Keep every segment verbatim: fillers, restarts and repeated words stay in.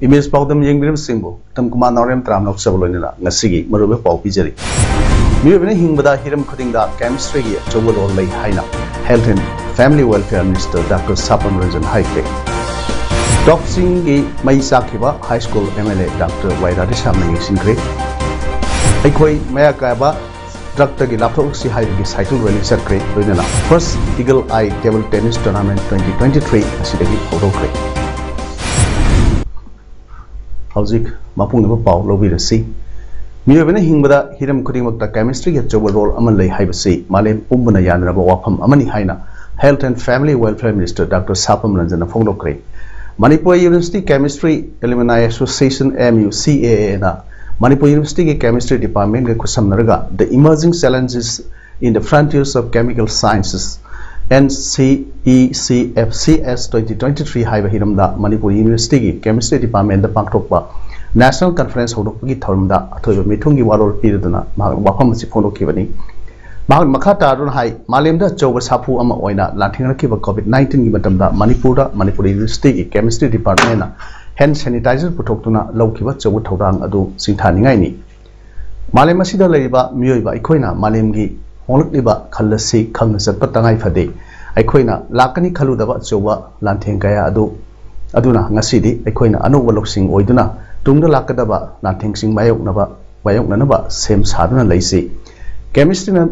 Image ꯄꯥꯎꯗꯝ ꯌꯦꯡꯕꯤꯔꯤꯕꯁꯤꯡꯕꯨ Uttam Kumar ꯅꯥꯎꯔꯦꯝ ꯇꯔꯥꯝꯅ ꯂꯧꯆꯕ ꯂꯣꯏꯅꯅ ꯉꯁꯤꯒꯤ ꯃꯔꯨꯑꯣꯏꯕ ꯄꯥꯎ ꯄꯤꯖꯔꯤ꯫ ꯃꯤꯑꯣꯏꯕꯅ ꯍꯤꯡꯕꯗ ꯍꯤꯔꯝ ꯈꯨꯗꯤꯡꯗ chemistryꯒꯤ ꯑꯆꯧꯕ role ꯂꯩ ꯍꯥꯏꯅ Health and Family Welfare Minister Doctor ꯁꯥꯄꯝ Ranjan ꯍꯥꯏꯈ꯭ꯔꯦ꯫ ꯇꯣꯞꯆꯤꯡꯒꯤ ꯃꯩ ꯆꯥꯛꯈꯤꯕ High School MLA Doctor ꯋꯥꯏ ꯔꯥꯙꯦꯁ꯭ꯌꯥꯝꯅ ꯌꯦꯡꯁꯤꯟꯈ꯭ꯔꯦ꯫ ꯑꯩꯈꯣꯏ ꯃꯌꯥ ꯀꯥꯏꯕ drugꯇꯒꯤ ꯂꯥꯞꯊꯣꯛꯁꯤ ꯍꯥꯏꯕꯒꯤ cycle rally ꯆꯠꯈ꯭ꯔꯦ꯫ ꯂꯣꯏꯅꯅ First Eagle Eye Table Tennis Tournament twenty twenty-three ꯑꯁꯤꯗꯒꯤ ꯍꯧꯗꯣꯛꯈ꯭ꯔꯦ꯫ ꯍꯧꯖꯤꯛ ꯃꯄꯨꯡ ꯑꯣꯏꯕ ꯄꯥꯎ ꯂꯧꯕꯤꯔꯁꯤ꯫ ꯃꯤꯑꯣꯏꯕꯅ ꯍꯤꯡꯕꯗ ꯍꯤꯔꯝ ꯈꯨꯗꯤꯡꯃꯛꯇ chemistryꯒꯤ ꯑꯆꯧꯕ role ꯑꯃ ꯂꯩ ꯍꯥꯏꯕꯁꯤ ꯃꯥꯂꯦꯝ ꯄꯨꯝꯕꯅ ꯌꯥꯅꯔꯕ ꯋꯥꯐꯝ ꯑꯃꯅꯤ ꯍꯥꯏꯅ Health and Family Welfare Minister Doctor ꯁꯥꯄꯝ ꯔꯟꯖꯟꯅ ꯐꯣꯡꯗꯣꯛꯈ꯭ꯔꯦ꯫ Manipur University Chemistry Alumni Association, MUCAAꯅ Manipur Universityꯒꯤ Chemistry Departmentꯒ ꯈꯨꯠꯁꯝꯅꯔꯒ The Emerging Challenges in the Frontiers of Chemical Sciences, NCECFCS twenty twenty-three ꯍꯥꯏꯕ ꯍꯤꯔꯝꯗ ꯃꯅꯤꯄꯨꯔ Universityꯒꯤ Chemistry Departmentꯇ ꯄꯥꯡꯊꯣꯛꯄ National Conference ꯍꯧꯗꯣꯛꯄꯒꯤ ꯊꯧꯔꯝꯗ ꯑꯊꯣꯏꯕ ꯃꯤꯊꯨꯡꯒꯤ ꯋꯥꯔꯣꯜ ꯄꯤꯔꯗꯨꯅ ꯃꯍꯥꯛꯅ ꯋꯥꯐꯝ ꯑꯁꯤ ꯐꯣꯡꯗꯣꯛꯈꯤꯕꯅꯤ꯫ ꯃꯍꯥꯛꯅ ꯃꯈꯥ ꯇꯥꯗꯨꯅ ꯍꯥꯏ, ꯃꯥꯂꯦꯝꯗ ꯑꯆꯧꯕ ꯁꯥꯐꯨ ꯑꯃ ꯑꯣꯏꯅ ꯂꯥꯟꯊꯦꯡꯅꯔꯛꯈꯤꯕ COVID nineteenꯒꯤ ꯃꯇꯝꯗ ꯃꯅꯤꯄꯨꯔꯗ ꯃꯅꯤꯄꯨꯔ Universityꯒꯤ Chemistry Departmentꯅ hand sanitizerꯄꯨꯊꯣꯛꯇꯨꯅ ꯂꯧꯈꯤꯕ ꯑꯆꯧꯕ ꯊꯧꯗꯥꯡ ꯑꯗꯨ ꯁꯤꯡꯊꯥꯅꯤꯡꯉꯥꯏꯅꯤ꯫ ꯃꯥꯂꯦꯝ ꯑꯁꯤꯗ ꯂꯩꯔꯤꯕ ꯃꯤꯑꯣꯏꯕ ꯑꯩꯈꯣꯏꯅ ꯃꯥꯂꯦꯝꯒꯤ ꯍꯣꯡꯂꯛꯂꯤꯕ ꯈꯜ ꯑꯁꯤ ꯈꯪꯅ ꯆꯠꯄ ꯇꯉꯥꯏ ꯐꯗꯦ꯫ ꯑꯩꯈꯣꯏꯅ ꯂꯥꯛꯀꯅꯤ ꯈꯜꯂꯨꯗꯕ ꯑꯆꯧꯕ ꯂꯥꯟꯊꯦꯡ ꯀꯌꯥ ꯑꯗꯨ, ꯑꯗꯨꯅ ꯉꯁꯤꯗꯤ ꯑꯩꯈꯣꯏꯅ ꯑꯅꯧꯕ ꯂꯧꯁꯤꯡ ꯑꯣꯏꯗꯨꯅ ꯇꯨꯡꯗ ꯂꯥꯛꯀꯗꯕ ꯂꯥꯟꯊꯦꯡꯁꯤꯡ ꯃꯥꯌꯣꯛꯅꯕ, ꯃꯥꯌꯣꯛꯅꯅꯕ ꯁꯦꯝ ꯁꯥꯗꯨꯅ ꯂꯩꯁꯤ꯫ Chemistryꯅ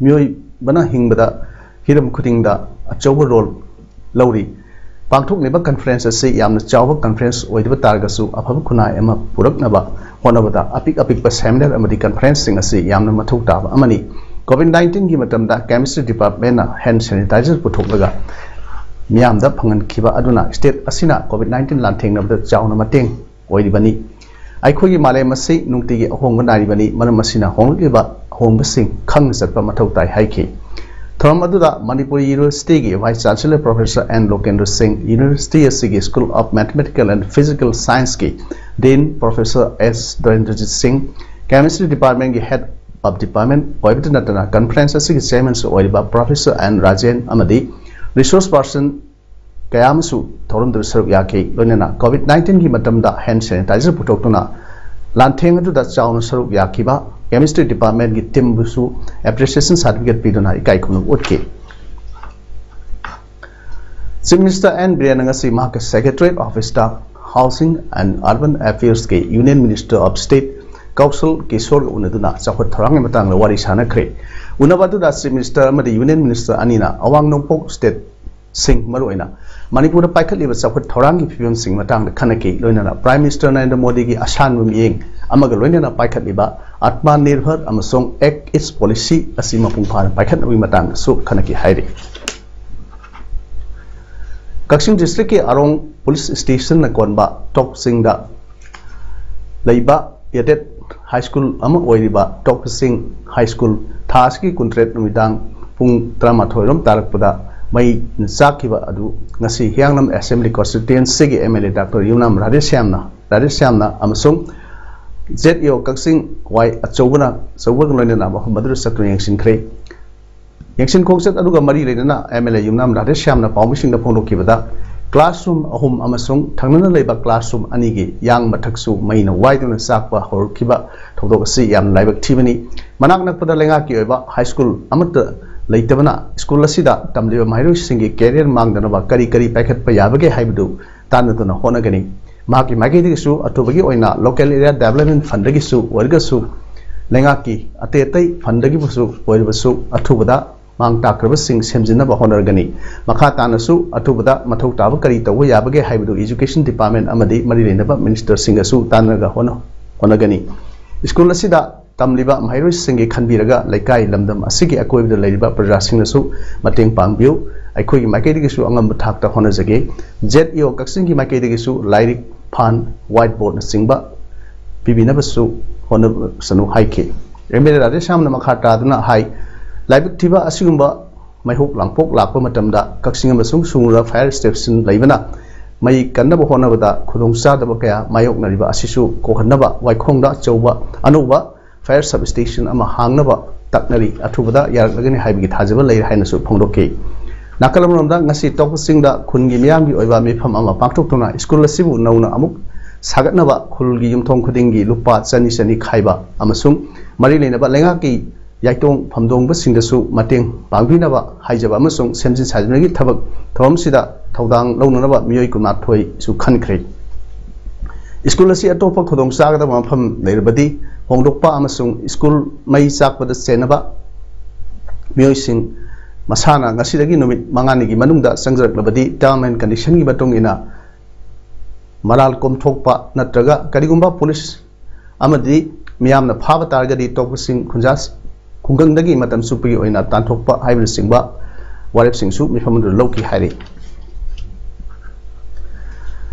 ꯃꯤꯑꯣꯏꯕꯅ ꯍꯤꯡꯕꯗ ꯍꯤꯔꯝ ꯈꯨꯗꯤꯡꯗ ꯑꯆꯧꯕ role ꯂꯧꯔꯤ꯫ ꯄꯥꯡꯊꯣꯛꯂꯤꯕ conference ꯑꯁꯤ ꯌꯥꯝꯅ ꯆꯥꯎꯕ conference ꯑꯣꯏꯗꯕ ꯇꯥꯔꯒꯁꯨ, ꯑꯐꯕ ꯈꯨꯟꯅꯥꯏ ꯑꯃ ꯄꯨꯔꯛꯅꯕ ꯍꯣꯠꯅꯕꯗ ꯑꯄꯤꯛ ꯑꯄꯤꯛꯄ seminar ꯑꯃꯗꯤ conferenceꯁꯤꯡ ꯑꯁꯤ ꯌꯥꯝꯅ ꯃꯊꯧ ꯇꯥꯕ ꯑꯃꯅꯤ꯫ COVID nineteenꯒꯤ ꯃꯇꯝꯗ Chemistry Departmentꯅ hand sanitizer ꯄꯨꯊꯣꯛꯂꯒ ꯃꯤꯌꯥꯝꯗ ꯐꯪꯍꯟꯈꯤꯕ ꯑꯗꯨꯅ state ꯑꯁꯤꯅ COVID nineteen ꯂꯥꯟꯊꯦꯡꯅꯕꯗ ꯆꯥꯎꯅ ꯃꯇꯦꯡ ꯑꯣꯏꯔꯤꯕꯅꯤ꯫ ꯑꯩꯈꯣꯏꯒꯤ ꯃꯥꯂꯦꯝ ꯑꯁꯤ ꯅꯨꯡꯇꯤꯒꯤ ꯑꯍꯣꯡꯕ ꯅꯥꯏꯔꯤꯕꯅꯤ, ꯃꯔꯝ ꯑꯁꯤꯅ ꯍꯣꯡꯂꯛꯂꯤꯕ ꯑꯍꯣꯡꯕꯁꯤꯡ ꯈꯪꯅ ꯆꯠꯄ ꯃꯊꯧ ꯇꯥꯏ ꯍꯥꯏꯈꯤ꯫ ꯊꯧꯔꯝ ꯑꯗꯨꯗ Manipur Universityꯒꯤ Vice Chancellor Professor N ꯂꯣꯀꯦꯟꯗ꯭ꯔ ꯁꯤꯡ, University ꯑꯁꯤꯒꯤ School of Mathematical and Physical Scienceꯀꯤ Dean Professor S ꯗꯣꯔꯦꯟꯗ꯭ꯔꯖꯤꯠ ꯁꯤꯡ, Chemistry Departmentꯀꯤ Head of Department ꯑꯣꯏꯕꯇ ꯅꯠꯇꯅ conference ꯑꯁꯤꯒꯤ chairmanꯁꯨ ꯑꯣꯏꯔꯤꯕ Professor N ꯔꯥꯖꯦꯟ ꯑꯃꯗꯤ resource person ꯀꯌꯥ ꯑꯃꯁꯨ ꯊꯧꯔꯝꯗꯨꯗ ꯁꯔꯨꯛ ꯌꯥꯈꯤ꯫ ꯂꯣꯏꯅꯅ COVID nineteenꯒꯤ ꯃꯇꯝꯗ hand sanitizer ꯄꯨꯊꯣꯛꯇꯨꯅ ꯂꯥꯟꯊꯦꯡ ꯑꯗꯨꯗ ꯆꯥꯎꯅ ꯁꯔꯨꯛ ꯌꯥꯈꯤꯕ Chemistry Departmentꯀꯤ teamꯕꯨꯁꯨ appreciation certificate ꯄꯤꯗꯨꯅ ꯏꯀꯥꯏ ꯈꯨꯝꯅꯕ ꯎꯠꯈꯤ꯫ Chief Minister N ꯕꯤꯔꯦꯟꯅ ꯉꯁꯤ ꯃꯍꯥꯛꯀꯤ Secretariat Officeꯇ Housing and Urban Affairsꯀꯤ Union Minister of State Kaushal ꯀꯤꯁꯣꯔꯒ ꯎꯅꯗꯨꯅ ꯆꯥꯎꯈꯠ ꯊꯧꯔꯥꯡꯒꯤ ꯃꯇꯥꯡꯗ ꯋꯥꯔꯤ ꯁꯥꯟꯅꯈ꯭ꯔꯦ꯫ ꯎꯅꯕ ꯑꯗꯨꯗ Chief Minister ꯑꯃꯗꯤ Union Minister ꯑꯅꯤꯅ ꯑꯋꯥꯡ ꯅꯣꯡꯄꯣꯛ stateꯁꯤꯡ, ꯃꯔꯨꯑꯣꯏꯅ ꯃꯅꯤꯄꯨꯔꯗ ꯄꯥꯏꯈꯠꯂꯤꯕ ꯆꯥꯎꯈꯠ ꯊꯧꯔꯥꯡꯒꯤ ꯐꯤꯕꯝꯁꯤꯡ ꯃꯇꯥꯡꯗ ꯈꯟꯅꯈꯤ꯫ ꯂꯣꯏꯅꯅ Prime Minister ꯅꯔꯦꯟꯗ꯭ꯔ ꯃꯣꯗꯤꯒꯤ ꯑꯁꯥꯟꯕ ꯃꯤꯠꯌꯦꯡ ꯑꯃꯒ ꯂꯣꯏꯅꯅ ꯄꯥꯏꯈꯠꯂꯤꯕ Atmanirbhar ꯑꯃꯁꯨꯡ Act East Policy ꯑꯁꯤ ꯃꯄꯨꯡ ꯐꯥꯅ ꯄꯥꯏꯈꯠꯅꯕꯒꯤ ꯃꯇꯥꯡꯗꯁꯨ ꯈꯟꯅꯈꯤ ꯍꯥꯏꯔꯤ꯫ ꯀꯛꯆꯤꯡ districtꯀꯤ ꯑꯔꯣꯡ police stationꯅ ꯀꯣꯟꯕ ꯇꯣꯞ ꯆꯤꯡꯗ ꯂꯩꯕ aided high school ꯑꯃ ꯑꯣꯏꯔꯤꯕ ꯇꯣꯞ ꯆꯤꯡ high school ꯊꯥ ꯑꯁꯤꯒꯤ ꯀꯨꯟꯇꯔꯦꯠ ꯅꯨꯃꯤꯗꯥꯡ ꯄꯨꯡ ꯇꯔꯥꯃꯥꯊꯣꯏ ꯔꯣꯝ ꯇꯥꯔꯛꯄꯗ ꯃꯩꯅ ꯆꯥꯛꯈꯤꯕ ꯑꯗꯨ ꯉꯁꯤ ꯍꯤꯌꯥꯡꯂꯝ Assembly Constituencyꯒꯤ MLA Doctor ꯌꯨꯝꯅꯥꯝ ꯔꯥꯙꯦꯁ꯭ꯌꯥꯝꯅ, ꯔꯥꯙꯦꯁ꯭ꯌꯥꯝꯅ ꯑꯃꯁꯨꯡ ZEO ꯀꯛꯆꯤꯡ ꯋꯥꯏ ꯑꯆꯧꯕꯅ, ꯑꯆꯧꯕꯒ ꯂꯣꯏꯅꯅ ꯃꯐꯝ ꯑꯗꯨꯗ ꯆꯠꯇꯨꯅ ꯌꯦꯡꯁꯤꯟꯈ꯭ꯔꯦ꯫ ꯌꯦꯡꯁꯤꯟ ꯈꯣꯡꯆꯠ ꯑꯗꯨꯒ ꯃꯔꯤ ꯂꯩꯅꯅ MLA ꯌꯨꯝꯅꯥꯝ ꯔꯥꯙꯦꯁ꯭ꯌꯥꯝꯅ ꯄꯥꯎꯃꯤꯁꯤꯡꯗ ꯐꯣꯡꯗꯣꯛꯈꯤꯕꯗ, classroom ꯑꯍꯨꯝ ꯑꯃꯁꯨꯡ ꯊꯪꯅꯅ ꯂꯩꯕ classroom ꯑꯅꯤꯒꯤ ꯌꯥꯡ ꯃꯊꯛꯁꯨ ꯃꯩꯅ ꯋꯥꯏꯗꯨꯅ ꯆꯥꯛꯄ ꯍꯧꯔꯛꯈꯤꯕ ꯊꯧꯗꯣꯛ ꯑꯁꯤ ꯌꯥꯝꯅ ꯂꯥꯏꯕꯛ ꯊꯤꯕꯅꯤ꯫ ꯃꯅꯥꯛ ꯅꯛꯄꯗ ꯂꯩꯉꯥꯛꯀꯤ ꯑꯣꯏꯕ high school ꯑꯃꯠꯇ ꯂꯩꯇꯕꯅ school ꯑꯁꯤꯗ ꯇꯝꯂꯤꯕ ꯃꯍꯩꯔꯣꯏꯁꯤꯡꯒꯤ career ꯃꯥꯡꯗꯅꯕ ꯀꯔꯤ ꯀꯔꯤ ꯄꯥꯏꯈꯠꯄ ꯌꯥꯕꯒꯦ ꯍꯥꯏꯕꯗꯨ ꯇꯥꯟꯅꯗꯨꯅ ꯍꯣꯠꯅꯒꯅꯤ꯫ ꯃꯍꯥꯛꯀꯤ ꯃꯥꯏꯀꯩꯗꯒꯤꯁꯨ ꯑꯊꯨꯕꯒꯤ ꯑꯣꯏꯅ local area development fundꯗꯒꯤꯁꯨ ꯑꯣꯏꯔꯒꯁꯨ, ꯂꯩꯉꯥꯛꯀꯤ ꯑꯇꯩ ꯑꯇꯩ fundꯗꯒꯤꯕꯨꯁꯨ ꯑꯣꯏꯔꯕꯁꯨ ꯑꯊꯨꯕꯗ ꯃꯥꯡ ꯇꯥꯛꯈ꯭ꯔꯕꯁꯤꯡ ꯁꯦꯝꯖꯤꯟꯅꯕ ꯍꯣꯠꯅꯔꯒꯅꯤ꯫ ꯃꯈꯥ ꯇꯥꯅꯁꯨ ꯑꯊꯨꯕꯗ ꯃꯊꯧ ꯇꯥꯕ ꯀꯔꯤ ꯇꯧꯕ ꯌꯥꯕꯒꯦ ꯍꯥꯏꯕꯗꯨ education department ꯑꯃꯗꯤ ꯃꯔꯤ ꯂꯩꯅꯕ ministerꯁꯤꯡꯒꯁꯨ ꯇꯥꯟꯅꯔꯒ ꯍꯣꯠꯅ-, ꯍꯣꯠꯅꯒꯅꯤ꯫ School ꯑꯁꯤꯗ ꯇꯝꯂꯤꯕ ꯃꯍꯩꯔꯣꯏꯁꯤꯡꯒꯤ ꯈꯟꯕꯤꯔꯒ ꯂꯩꯀꯥꯏ ꯂꯝꯗꯝ ꯑꯁꯤꯒꯤ ꯑꯀꯣꯏꯕꯗ ꯂꯩꯔꯤꯕ ꯄ꯭ꯔꯖꯥꯁꯤꯡꯅꯁꯨ ꯃꯇꯦꯡ ꯄꯥꯡꯕꯤꯌꯨ꯫ ꯑꯩꯈꯣꯏꯒꯤ ꯃꯥꯏꯀꯩꯗꯒꯤꯁꯨ ꯑꯉꯝꯕ ꯊꯥꯛꯇ ꯍꯣꯠꯅꯖꯒꯦ꯫ ꯖꯦꯠ ꯏ ꯑꯣ ꯀꯛꯆꯤꯡꯒꯤ ꯃꯥꯏꯀꯩꯗꯒꯤꯁꯨ ꯂꯥꯏꯔꯤꯛ, ꯐꯥꯟ, ꯋꯥꯏꯠ ꯕꯣꯔꯗꯅꯆꯤꯡꯕ ꯄꯤꯕꯤꯅꯕꯁꯨ ꯍꯣꯠꯅꯁꯅꯨ ꯍꯥꯏꯈꯤ꯫ ꯑꯦꯝ ꯑꯦꯜ ꯑꯦ ꯔꯥꯙꯦꯁ꯭ꯌꯥꯝꯅ ꯃꯈꯥ ꯇꯥꯗꯨꯅ ꯍꯥꯏ, ꯂꯥꯏꯕꯛ ꯊꯤꯕ ꯑꯁꯤꯒꯨꯝꯕ ꯃꯩꯍꯧ ꯂꯥꯡꯄꯣꯛ ꯂꯥꯛꯄ ꯃꯇꯝꯗ ꯀꯛꯆꯤꯡ ꯑꯃꯁꯨꯡ ꯁꯨꯡꯅꯨꯔ ꯐꯥꯌꯔ ꯁ꯭ꯇꯦꯁꯟ ꯂꯩꯕꯅ ꯃꯩ ꯀꯟꯅꯕ ꯍꯣꯠꯅꯕꯗ ꯈꯨꯗꯣꯡꯆꯥꯗꯕ ꯀꯌꯥ ꯃꯥꯌꯣꯛꯅꯔꯤꯕ ꯑꯁꯤꯁꯨ ꯀꯣꯛꯍꯟꯅꯕ ꯋꯥꯏꯈꯣꯡꯗ ꯑꯆꯧꯕ ꯑꯅꯧꯕ ꯐꯥꯌꯔ ꯁꯕ ꯁ꯭ꯇꯦꯁꯟ ꯑꯃ ꯍꯥꯡꯅꯕ ꯇꯛꯅꯔꯤ꯫ ꯑꯊꯨꯕꯗ ꯌꯥꯔꯛꯂꯒꯅꯤ ꯍꯥꯏꯕꯒꯤ ꯊꯥꯖꯕ ꯂꯩꯔꯦ ꯍꯥꯏꯅꯁꯨ ꯐꯣꯡꯗꯣꯛꯈꯤ꯫ ꯅꯥꯀꯜ ꯑꯃꯔꯣꯝꯗ ꯉꯁꯤ ꯇꯣꯛꯄ ꯆꯤꯡꯗ ꯈꯨꯟꯒꯤ ꯃꯤꯌꯥꯝꯒꯤ ꯑꯣꯏꯕ ꯃꯤꯐꯝ ꯑꯃ ꯄꯥꯡꯊꯣꯛꯇꯨꯅ ꯁ꯭ꯀꯨꯜ ꯑꯁꯤꯕꯨ ꯅꯧꯅ ꯑꯃꯨꯛ ꯁꯥꯒꯠꯅꯕ ꯈꯨꯜꯒꯤ ꯌꯨꯝꯊꯣꯡ ꯈꯨꯗꯤꯡꯒꯤ ꯂꯨꯄꯥ ꯆꯅꯤ ꯆꯅꯤ ꯈꯥꯏꯕ ꯑꯃꯁꯨꯡ ꯃꯔꯤ ꯂꯩꯅꯕ ꯂꯩꯉꯥꯛꯀꯤ ꯌꯥꯏꯇꯣꯡ ꯐꯝꯗꯣꯡꯕꯁꯤꯡꯗꯁꯨ ꯃꯇꯦꯡ ꯄꯥꯡꯕꯤꯅꯕ ꯍꯥꯏꯖꯕ ꯑꯃꯁꯨꯡ ꯁꯦꯝꯖꯤꯟ ꯁꯥꯖꯤꯟꯕꯒꯤ ꯊꯕꯛ ꯊꯧꯔꯝꯁꯤꯗ ꯊꯧꯗꯥꯡ ꯂꯧꯅꯅꯕ ꯃꯤꯑꯣꯏ ꯀꯨꯟꯃꯥꯊꯣꯏꯁꯨ ꯈꯟꯈ꯭ꯔꯦ꯫ ꯁ꯭ꯀꯨꯜ ꯑꯁꯤ ꯑꯇꯣꯞꯄ ꯈꯨꯗꯣꯡ ꯆꯥꯒꯗꯕ ꯃꯐꯝ ꯂꯩꯔꯕꯗꯤ ꯍꯣꯡꯗꯣꯛꯄ ꯑꯃꯁꯨꯡ ꯁ꯭ꯀꯨꯜ ꯃꯩ ꯆꯥꯛꯄꯗ ꯆꯦꯟꯅꯕ ꯃꯤꯑꯣꯏꯁꯤꯡ ꯃꯁꯥꯅ ꯉꯁꯤꯗꯒꯤ ꯅꯨꯃꯤꯠ ꯃꯉꯥꯅꯤꯒꯤ ꯃꯅꯨꯡꯗ ꯆꯪꯖꯔꯛꯂꯕꯗꯤ term and condition ꯒꯤ ꯃꯇꯨꯡ ꯏꯟꯅ ꯃꯔꯥꯜ ꯀꯣꯝꯊꯣꯛꯄ ꯅꯠꯇ꯭ꯔꯒ ꯀꯔꯤꯒꯨꯝꯕ ꯄꯨꯂꯤꯁ ꯑꯃꯗꯤ ꯃꯤꯌꯥꯝꯅ ꯐꯥꯕ ꯇꯥꯔꯒꯗꯤ ꯇꯣꯛꯄꯁꯤꯡ ꯈꯨꯟꯖꯥ ꯈꯨꯡꯒꯪꯗꯒꯤ ꯃꯇꯝ ꯆꯨꯞꯄꯒꯤ ꯑꯣꯏꯅ ꯇꯥꯟꯊꯣꯛꯄ ꯍꯥꯏꯕꯅꯆꯤꯡꯕ ꯋꯥꯔꯦꯞꯁꯤꯡꯁꯨ ꯃꯤꯐꯝ ꯑꯗꯨꯗ ꯂꯧꯈꯤ ꯍꯥꯏꯔꯤ꯫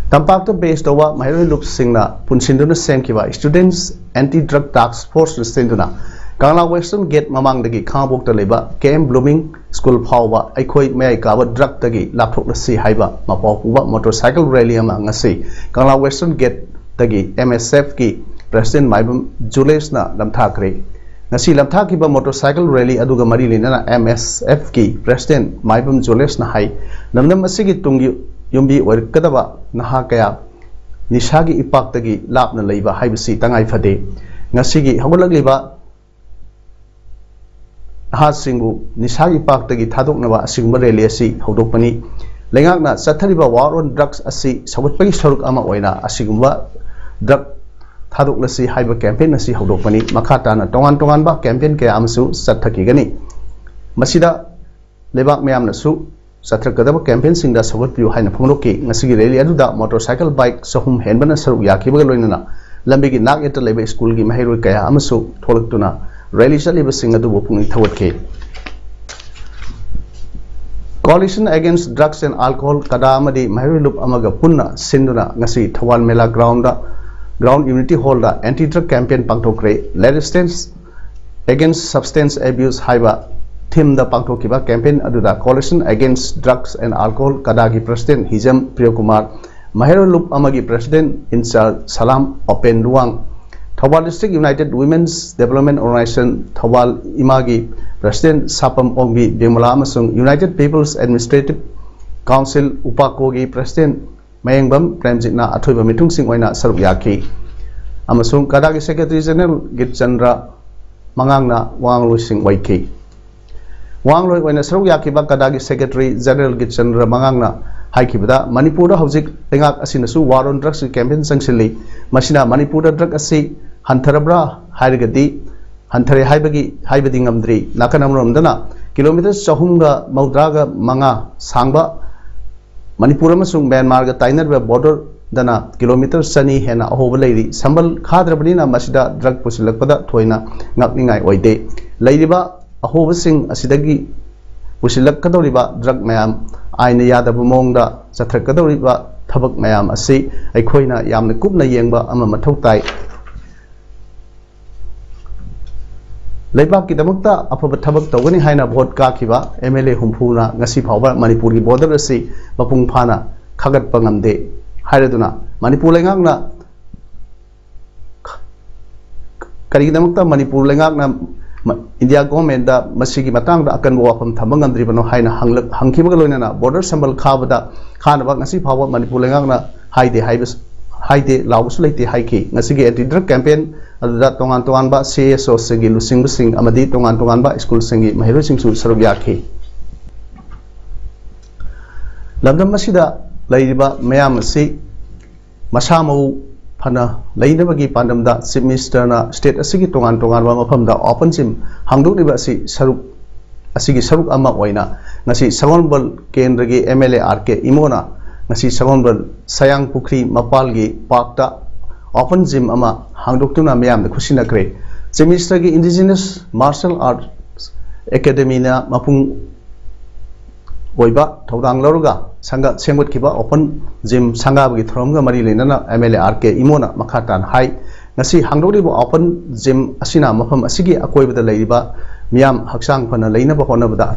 ꯇꯝꯄꯥꯛꯇ ꯕꯦꯁ ꯇꯧꯕ ꯃꯍꯩꯔꯣꯏ ꯂꯨꯞꯁꯤꯡꯅ ꯄꯨꯟꯁꯤꯟꯗꯨꯅ ꯁꯦꯝꯈꯤꯕ Students Anti Drug Task Force ꯅ ꯁꯤꯟꯗꯨꯅ ꯀꯪꯂꯥ Western Gate ꯃꯃꯥꯡꯗꯒꯤ ꯈꯥꯉꯕꯣꯛꯇ ꯂꯩꯕ K M Blooming School ꯐꯥꯎꯕ ꯑꯩꯈꯣꯏ ꯃꯌꯥꯏ ꯀꯥꯕ drug ꯇꯒꯤ ꯂꯥꯞꯊꯣꯛꯂꯁꯤ ꯍꯥꯏꯕ ꯃꯄꯥꯎ ꯄꯨꯕ motorcycle rally ꯑꯃ ꯉꯁꯤ ꯀꯪꯂꯥ Western Gate ꯇꯒꯤ M S F ꯀꯤ President ꯃꯥꯏꯕꯝ ꯖꯨꯂꯦꯁꯅ ꯂꯝꯊꯥꯈ꯭ꯔꯦ꯫ ꯉꯁꯤ ꯂꯝꯊꯥꯈꯤꯕ motorcycle rally ꯑꯗꯨꯒ ꯃꯔꯤ ꯂꯩꯅꯅ M S F ꯀꯤ President ꯃꯥꯏꯕꯝ ꯖꯨꯂꯦꯁꯅ ꯍꯥꯏ, ꯂꯝꯗꯝ ꯑꯁꯤꯒꯤ ꯇꯨꯡꯒꯤ ꯌꯨꯝꯕꯤ ꯑꯣꯏꯔꯛꯀꯗꯕ ꯅꯍꯥ ꯀꯌꯥ ꯅꯤꯁꯥꯒꯤ ꯏꯄꯥꯛꯇꯒꯤ ꯂꯥꯞꯅ ꯂꯩꯕ ꯍꯥꯏꯕꯁꯤ ꯇꯉꯥꯏ ꯐꯗꯦ꯫ ꯉꯁꯤꯒꯤ ꯍꯧꯒꯠꯂꯛꯂꯤꯕ ꯅꯍꯥꯁꯤꯡꯕꯨ ꯅꯤꯁꯥꯒꯤ ꯏꯄꯥꯛꯇꯒꯤ ꯊꯥꯗꯣꯛꯅꯕ ꯑꯁꯤꯒꯨꯝꯕ rally ꯑꯁꯤ ꯍꯧꯗꯣꯛꯄꯅꯤ꯫ ꯂꯩꯉꯥꯛꯅ ꯆꯠꯊꯔꯤꯕ war on drugs ꯑꯁꯤ ꯁꯧꯒꯠꯄꯒꯤ ꯁꯔꯨꯛ ꯑꯃ ꯑꯣꯏꯅ ꯑꯁꯤꯒꯨꯝꯕ drug ꯊꯥꯗꯣꯛꯂꯁꯤ ꯍꯥꯏꯕ campaign ꯑꯁꯤ ꯍꯧꯗꯣꯛꯄꯅꯤ꯫ ꯃꯈꯥ ꯇꯥꯅ ꯇꯣꯉꯥꯟ ꯇꯣꯉꯥꯟꯕ campaign ꯀꯌꯥ ꯑꯃꯁꯨ ꯆꯠꯊꯈꯤꯒꯅꯤ꯫ ꯃꯁꯤꯗ ꯂꯩꯕꯥꯛ ꯃꯌꯥꯝꯅꯁꯨ ꯆꯠꯊꯔꯛꯀꯗꯕ campaign ꯁꯤꯡꯗ ꯁꯧꯒꯠꯄꯤꯌꯨ ꯍꯥꯏꯅ ꯐꯣꯡꯗꯣꯛꯈꯤ꯫ ꯉꯁꯤꯒꯤ rally ꯑꯗꯨꯗ motorcycle bike ꯆꯍꯨꯝ ꯍꯦꯟꯕꯅ ꯁꯔꯨꯛ ꯌꯥꯈꯤꯕꯒ ꯂꯣꯏꯅꯅ ꯂꯝꯕꯤꯒꯤ ꯅꯥꯛ ꯌꯦꯠꯇ ꯂꯩꯕ ꯁ꯭ꯀꯨꯜꯒꯤ ꯃꯍꯩꯔꯣꯏ ꯀꯌꯥ ꯑꯃꯁꯨ ꯊꯣꯛꯂꯛꯇꯨꯅ rally ꯆꯠꯂꯤꯕꯁꯤꯡ ꯑꯗꯨꯕꯨ ꯄꯨꯛꯅꯤꯡ ꯊꯧꯒꯠꯈꯤ꯫ Coalition Against Drugs and Alcohol, ꯀꯗꯥ ꯑꯃꯗꯤ ꯃꯍꯩꯔꯣꯏ ꯂꯨꯞ ꯑꯃꯒ ꯄꯨꯟꯅ ꯁꯤꯟꯗꯨꯅ ꯉꯁꯤ Thoubal Mela ground, ground unity hold anti drug campaign ꯄꯥꯡꯊꯣꯛꯈ꯭ꯔꯦ꯫ Resistance Against Substance Abuse ꯍꯥꯏꯕ ꯊꯤꯝꯗ ꯄꯥꯡꯊꯣꯛꯈꯤꯕ ꯀꯦꯝꯄꯦꯟ ꯑꯗꯨꯗ Coalition Against Drugs and Alcohol, ꯀꯗꯥꯒꯤ ꯄ꯭ꯔꯁꯤꯗꯦꯟ ꯍꯤꯖꯝ ꯄ꯭ꯔꯤꯌꯣꯀꯨꯃꯥꯔ, ꯃꯍꯩꯔꯣꯏ ꯂꯨꯞ ꯑꯃꯒꯤ president in charge Salam Open Luwang, Thoubal District United Women's Development Organization Thoubal, ꯏꯃꯥꯒꯤ ꯄ꯭ꯔꯁꯤꯗꯦꯟ ꯁꯥꯄꯝ ꯑꯣꯡꯕꯤ ꯕꯤꯃꯂꯥ ꯑꯃꯁꯨꯡ United People's Administrative Council, ꯎꯄꯥꯀꯣꯒꯤ ꯄ꯭ꯔꯁꯤꯗꯦꯟ ꯃꯌꯦꯡꯕꯝ ꯄ꯭ꯔꯦꯝꯖꯤꯠꯅ ꯑꯊꯣꯏꯕ ꯃꯤꯊꯨꯡꯁꯤꯡ ꯑꯣꯏꯅ ꯁꯔꯨꯛ ꯌꯥꯈꯤ꯫ ꯑꯃꯁꯨꯡ ꯀꯗꯥꯒꯤ ꯁꯦꯀ꯭ꯔꯦꯇꯔꯤ ꯖꯦꯅꯔꯦꯜ ꯒꯤꯠꯆꯟꯗ꯭ꯔ ꯃꯉꯥꯡꯅ ꯋꯥꯉꯥꯡꯂꯣꯏꯁꯤꯡ ꯑꯣꯏꯈꯤ꯫ ꯋꯥꯉꯥꯡꯂꯣꯏ ꯑꯣꯏꯅ ꯁꯔꯨꯛ ꯌꯥꯈꯤꯕ ꯀꯗꯥꯒꯤ ꯁꯦꯀ꯭ꯔꯦꯇꯔꯤ ꯖꯦꯅꯔꯦꯜ ꯒꯤꯠꯆꯟꯗ꯭ꯔ ꯃꯉꯥꯡꯅ ꯍꯥꯏꯈꯤꯕꯗ, ꯃꯅꯤꯄꯨꯔꯗ ꯍꯧꯖꯤꯛ ꯂꯩꯉꯥꯛ ꯑꯁꯤꯅꯁꯨ War on Drugsꯀꯤ ꯀꯦꯝꯄꯦꯟ ꯆꯪꯁꯤꯜꯂꯤ꯫ ꯃꯁꯤꯅ ꯃꯅꯤꯄꯨꯔꯗ ꯗ꯭ꯔꯒ ꯑꯁꯤ ꯍꯟꯊꯔꯕ꯭ꯔꯥ ꯍꯥꯏꯔꯒꯗꯤ, ꯍꯟꯊꯔꯦ ꯍꯥꯏꯕꯒꯤ, ꯍꯥꯏꯕꯗꯤ ꯉꯝꯗ꯭ꯔꯤ꯫ ꯅꯥꯀꯟ ꯑꯃꯔꯣꯝꯗꯅ ꯀꯤꯂꯣꯃꯤꯇꯔ ꯆꯍꯨꯝꯒ ꯃꯧꯗ꯭ꯔꯥꯒ ꯃꯉꯥ ꯁꯥꯡꯕ ꯃꯅꯤꯄꯨꯔ ꯑꯃꯁꯨꯡ ꯃ꯭ꯌꯥꯟꯃꯥꯔꯒ ꯇꯥꯏꯅꯔꯤꯕ ꯕꯣꯔꯗꯔꯗꯅ ꯀꯤꯂꯣꯃꯤꯇꯔ ꯆꯅꯤ ꯍꯦꯟꯅ ꯑꯍꯣꯕ ꯂꯩꯔꯤ꯫ ꯁꯝꯕꯜ ꯈꯥꯗ꯭ꯔꯕꯅꯤꯅ ꯃꯁꯤꯗ ꯗ꯭ꯔꯒ ꯄꯨꯁꯤꯜꯂꯛꯄꯗ ꯊꯣꯏꯅ ꯉꯛꯅꯤꯡꯉꯥꯏ ꯑꯣꯏꯗꯦ꯫ ꯂꯩꯔꯤꯕ ꯑꯍꯣꯕꯁꯤꯡ ꯑꯁꯤꯗꯒꯤ ꯄꯨꯁꯤꯜꯂꯛꯀꯗꯧꯔꯤꯕ ꯗ꯭ꯔꯒ ꯃꯌꯥꯝ, ꯑꯥꯏꯟꯅ ꯌꯥꯗꯕ ꯃꯑꯣꯡꯗ ꯆꯠꯊꯔꯛꯀꯗꯧꯔꯤꯕ ꯊꯕꯛ ꯃꯌꯥꯝ ꯑꯁꯤ ꯑꯩꯈꯣꯏꯅ ꯌꯥꯝꯅ ꯀꯨꯞꯅ ꯌꯦꯡꯕ ꯑꯃ ꯃꯊꯧ ꯇꯥꯏ꯫ ꯂꯩꯕꯥꯛꯀꯤꯗꯃꯛꯇ ꯑꯐꯕ ꯊꯕꯛ ꯇꯧꯒꯅꯤ ꯍꯥꯏꯅ ꯚꯣꯠ ꯀꯥꯈꯤꯕ ꯑꯦꯝ ꯑꯦꯜ ꯑꯦ ꯍꯨꯝꯐꯨꯅ ꯉꯁꯤ ꯐꯥꯎꯕ ꯃꯅꯤꯄꯨꯔꯒꯤ ꯕꯣꯔꯗꯔ ꯑꯁꯤ ꯃꯄꯨꯡ ꯐꯥꯅ ꯈꯥꯒꯠꯄ ꯉꯝꯗꯦ ꯍꯥꯏꯔꯗꯨꯅ, ꯃꯅꯤꯄꯨꯔ ꯂꯩꯉꯥꯛꯅ, ꯀꯔꯤꯒꯤꯗꯃꯛꯇ ꯃꯅꯤꯄꯨꯔ ꯂꯩꯉꯥꯛꯅ ꯃ-, ꯏꯟꯗꯤꯌꯥ ꯒꯣꯔꯃꯦꯟꯗ ꯃꯁꯤꯒꯤ ꯃꯇꯥꯡꯗ ꯑꯀꯟꯕ ꯋꯥꯐꯝ ꯊꯝꯕ ꯉꯝꯗ꯭ꯔꯤꯕꯅꯣ ꯍꯥꯏꯅ ꯍꯪꯂꯛ-, ꯍꯪꯈꯤꯕꯒ ꯂꯣꯏꯅꯅ, ꯕꯣꯔꯗꯔ ꯁꯝꯕꯜ ꯈꯥꯕꯗ, ꯈꯥꯅꯕ ꯉꯁꯤ ꯐꯥꯎꯕ ꯃꯅꯤꯄꯨꯔ ꯂꯩꯉꯥꯛꯅ ꯍꯥꯏꯗꯦ ꯍꯥꯏꯕ, ꯍꯥꯏꯗꯦ ꯂꯥꯎꯕꯁꯨ ꯂꯩꯇꯦ ꯍꯥꯏꯈꯤ꯫ ꯉꯁꯤꯒꯤ ꯑꯦꯟꯇꯤ ꯗ꯭ꯔꯒ ꯀꯦꯝꯄꯦꯟ ꯑꯗꯨꯗ ꯇꯣꯉꯥꯟ ꯇꯣꯉꯥꯟꯕ ꯁꯤ ꯑꯦꯁ ꯑꯣꯁꯤꯡꯒꯤ ꯂꯨꯆꯤꯡꯕꯁꯤꯡ ꯑꯃꯗꯤ ꯇꯣꯉꯥꯟ ꯇꯣꯉꯥꯟꯕ ꯁ꯭ꯀꯨꯜꯁꯤꯡꯒꯤ ꯃꯍꯩꯔꯣꯏꯁꯤꯡꯁꯨ ꯁꯔꯨꯛ ꯌꯥꯈꯤ꯫ ꯂꯝꯗꯝ ꯑꯁꯤꯗ ꯂꯩꯔꯤꯕ ꯃꯌꯥꯝ ꯑꯁꯤ ꯃꯁꯥ ꯃꯎ ꯐꯅ ꯂꯩꯅꯕꯒꯤ ꯄꯥꯟꯗꯝꯗ ꯆꯤꯐ ꯃꯤꯅꯤꯁꯇꯔꯅ ꯁ꯭ꯇꯦꯠ ꯑꯁꯤꯒꯤ ꯇꯣꯉꯥꯟ ꯇꯣꯉꯥꯟꯕ ꯃꯐꯝꯗ ꯑꯣꯄꯟ ꯖꯤꯝ ꯍꯥꯡꯗꯣꯛꯂꯤꯕ ꯑꯁꯤ ꯁꯔꯨꯛ, ꯑꯁꯤꯒꯤ ꯁꯔꯨꯛ ꯑꯃ ꯑꯣꯏꯅ ꯉꯁꯤ ꯁꯒꯣꯜꯕꯜ ꯀꯦꯟꯗ꯭ꯔꯒꯤ ꯑꯦꯝ ꯑꯦꯜ ꯑꯦ ꯑꯥꯔ ꯀꯦ ꯏꯃꯣꯅ ꯉꯁꯤ ꯁꯒꯣꯜꯕꯜ ꯁꯌꯥꯡ ꯄꯨꯈ꯭ꯔꯤ ꯃꯄꯥꯜꯒꯤ ꯄꯥꯔꯛꯇ ꯑꯣꯄꯟ ꯖꯤꯝ ꯑꯃ ꯍꯥꯡꯗꯣꯛꯇꯨꯅ ꯃꯤꯌꯥꯝꯗ ꯈꯨꯠꯁꯤꯟꯅꯈ꯭ꯔꯦ꯫ ꯆꯤꯐ ꯃꯤꯅꯤꯁꯇꯔꯒꯤ ꯏꯟꯗꯤꯖꯤꯅꯁ ꯃꯥꯔꯁꯦꯜ ꯑꯥꯔꯠꯁ ꯑꯦꯀꯥꯗꯃꯤꯅ ꯃꯄꯨꯡ ꯑꯣꯏꯕ ꯊꯧꯗꯥꯡ ꯂꯧꯔꯒ ꯁꯪꯒ-, ꯁꯦꯝꯒꯠꯈꯤꯕ open gym ꯁꯪꯒꯥꯕꯒꯤ ꯊꯧꯔꯝꯒ ꯃꯔꯤ ꯂꯩꯅꯅ MLA R K ꯏꯃꯣꯅ ꯃꯈꯥ ꯇꯥꯅ ꯍꯥꯏ, ꯉꯁꯤ ꯍꯥꯡꯗꯣꯛꯂꯤꯕ open gym ꯑꯁꯤꯅ ꯃꯐꯝ ꯑꯁꯤꯒꯤ ꯑꯀꯣꯏꯕꯗ ꯂꯩꯔꯤꯕ ꯃꯤꯌꯥꯝ ꯍꯛꯆꯥꯡ ꯐꯅ ꯂꯩꯅꯕ ꯍꯣꯠꯅꯕꯗ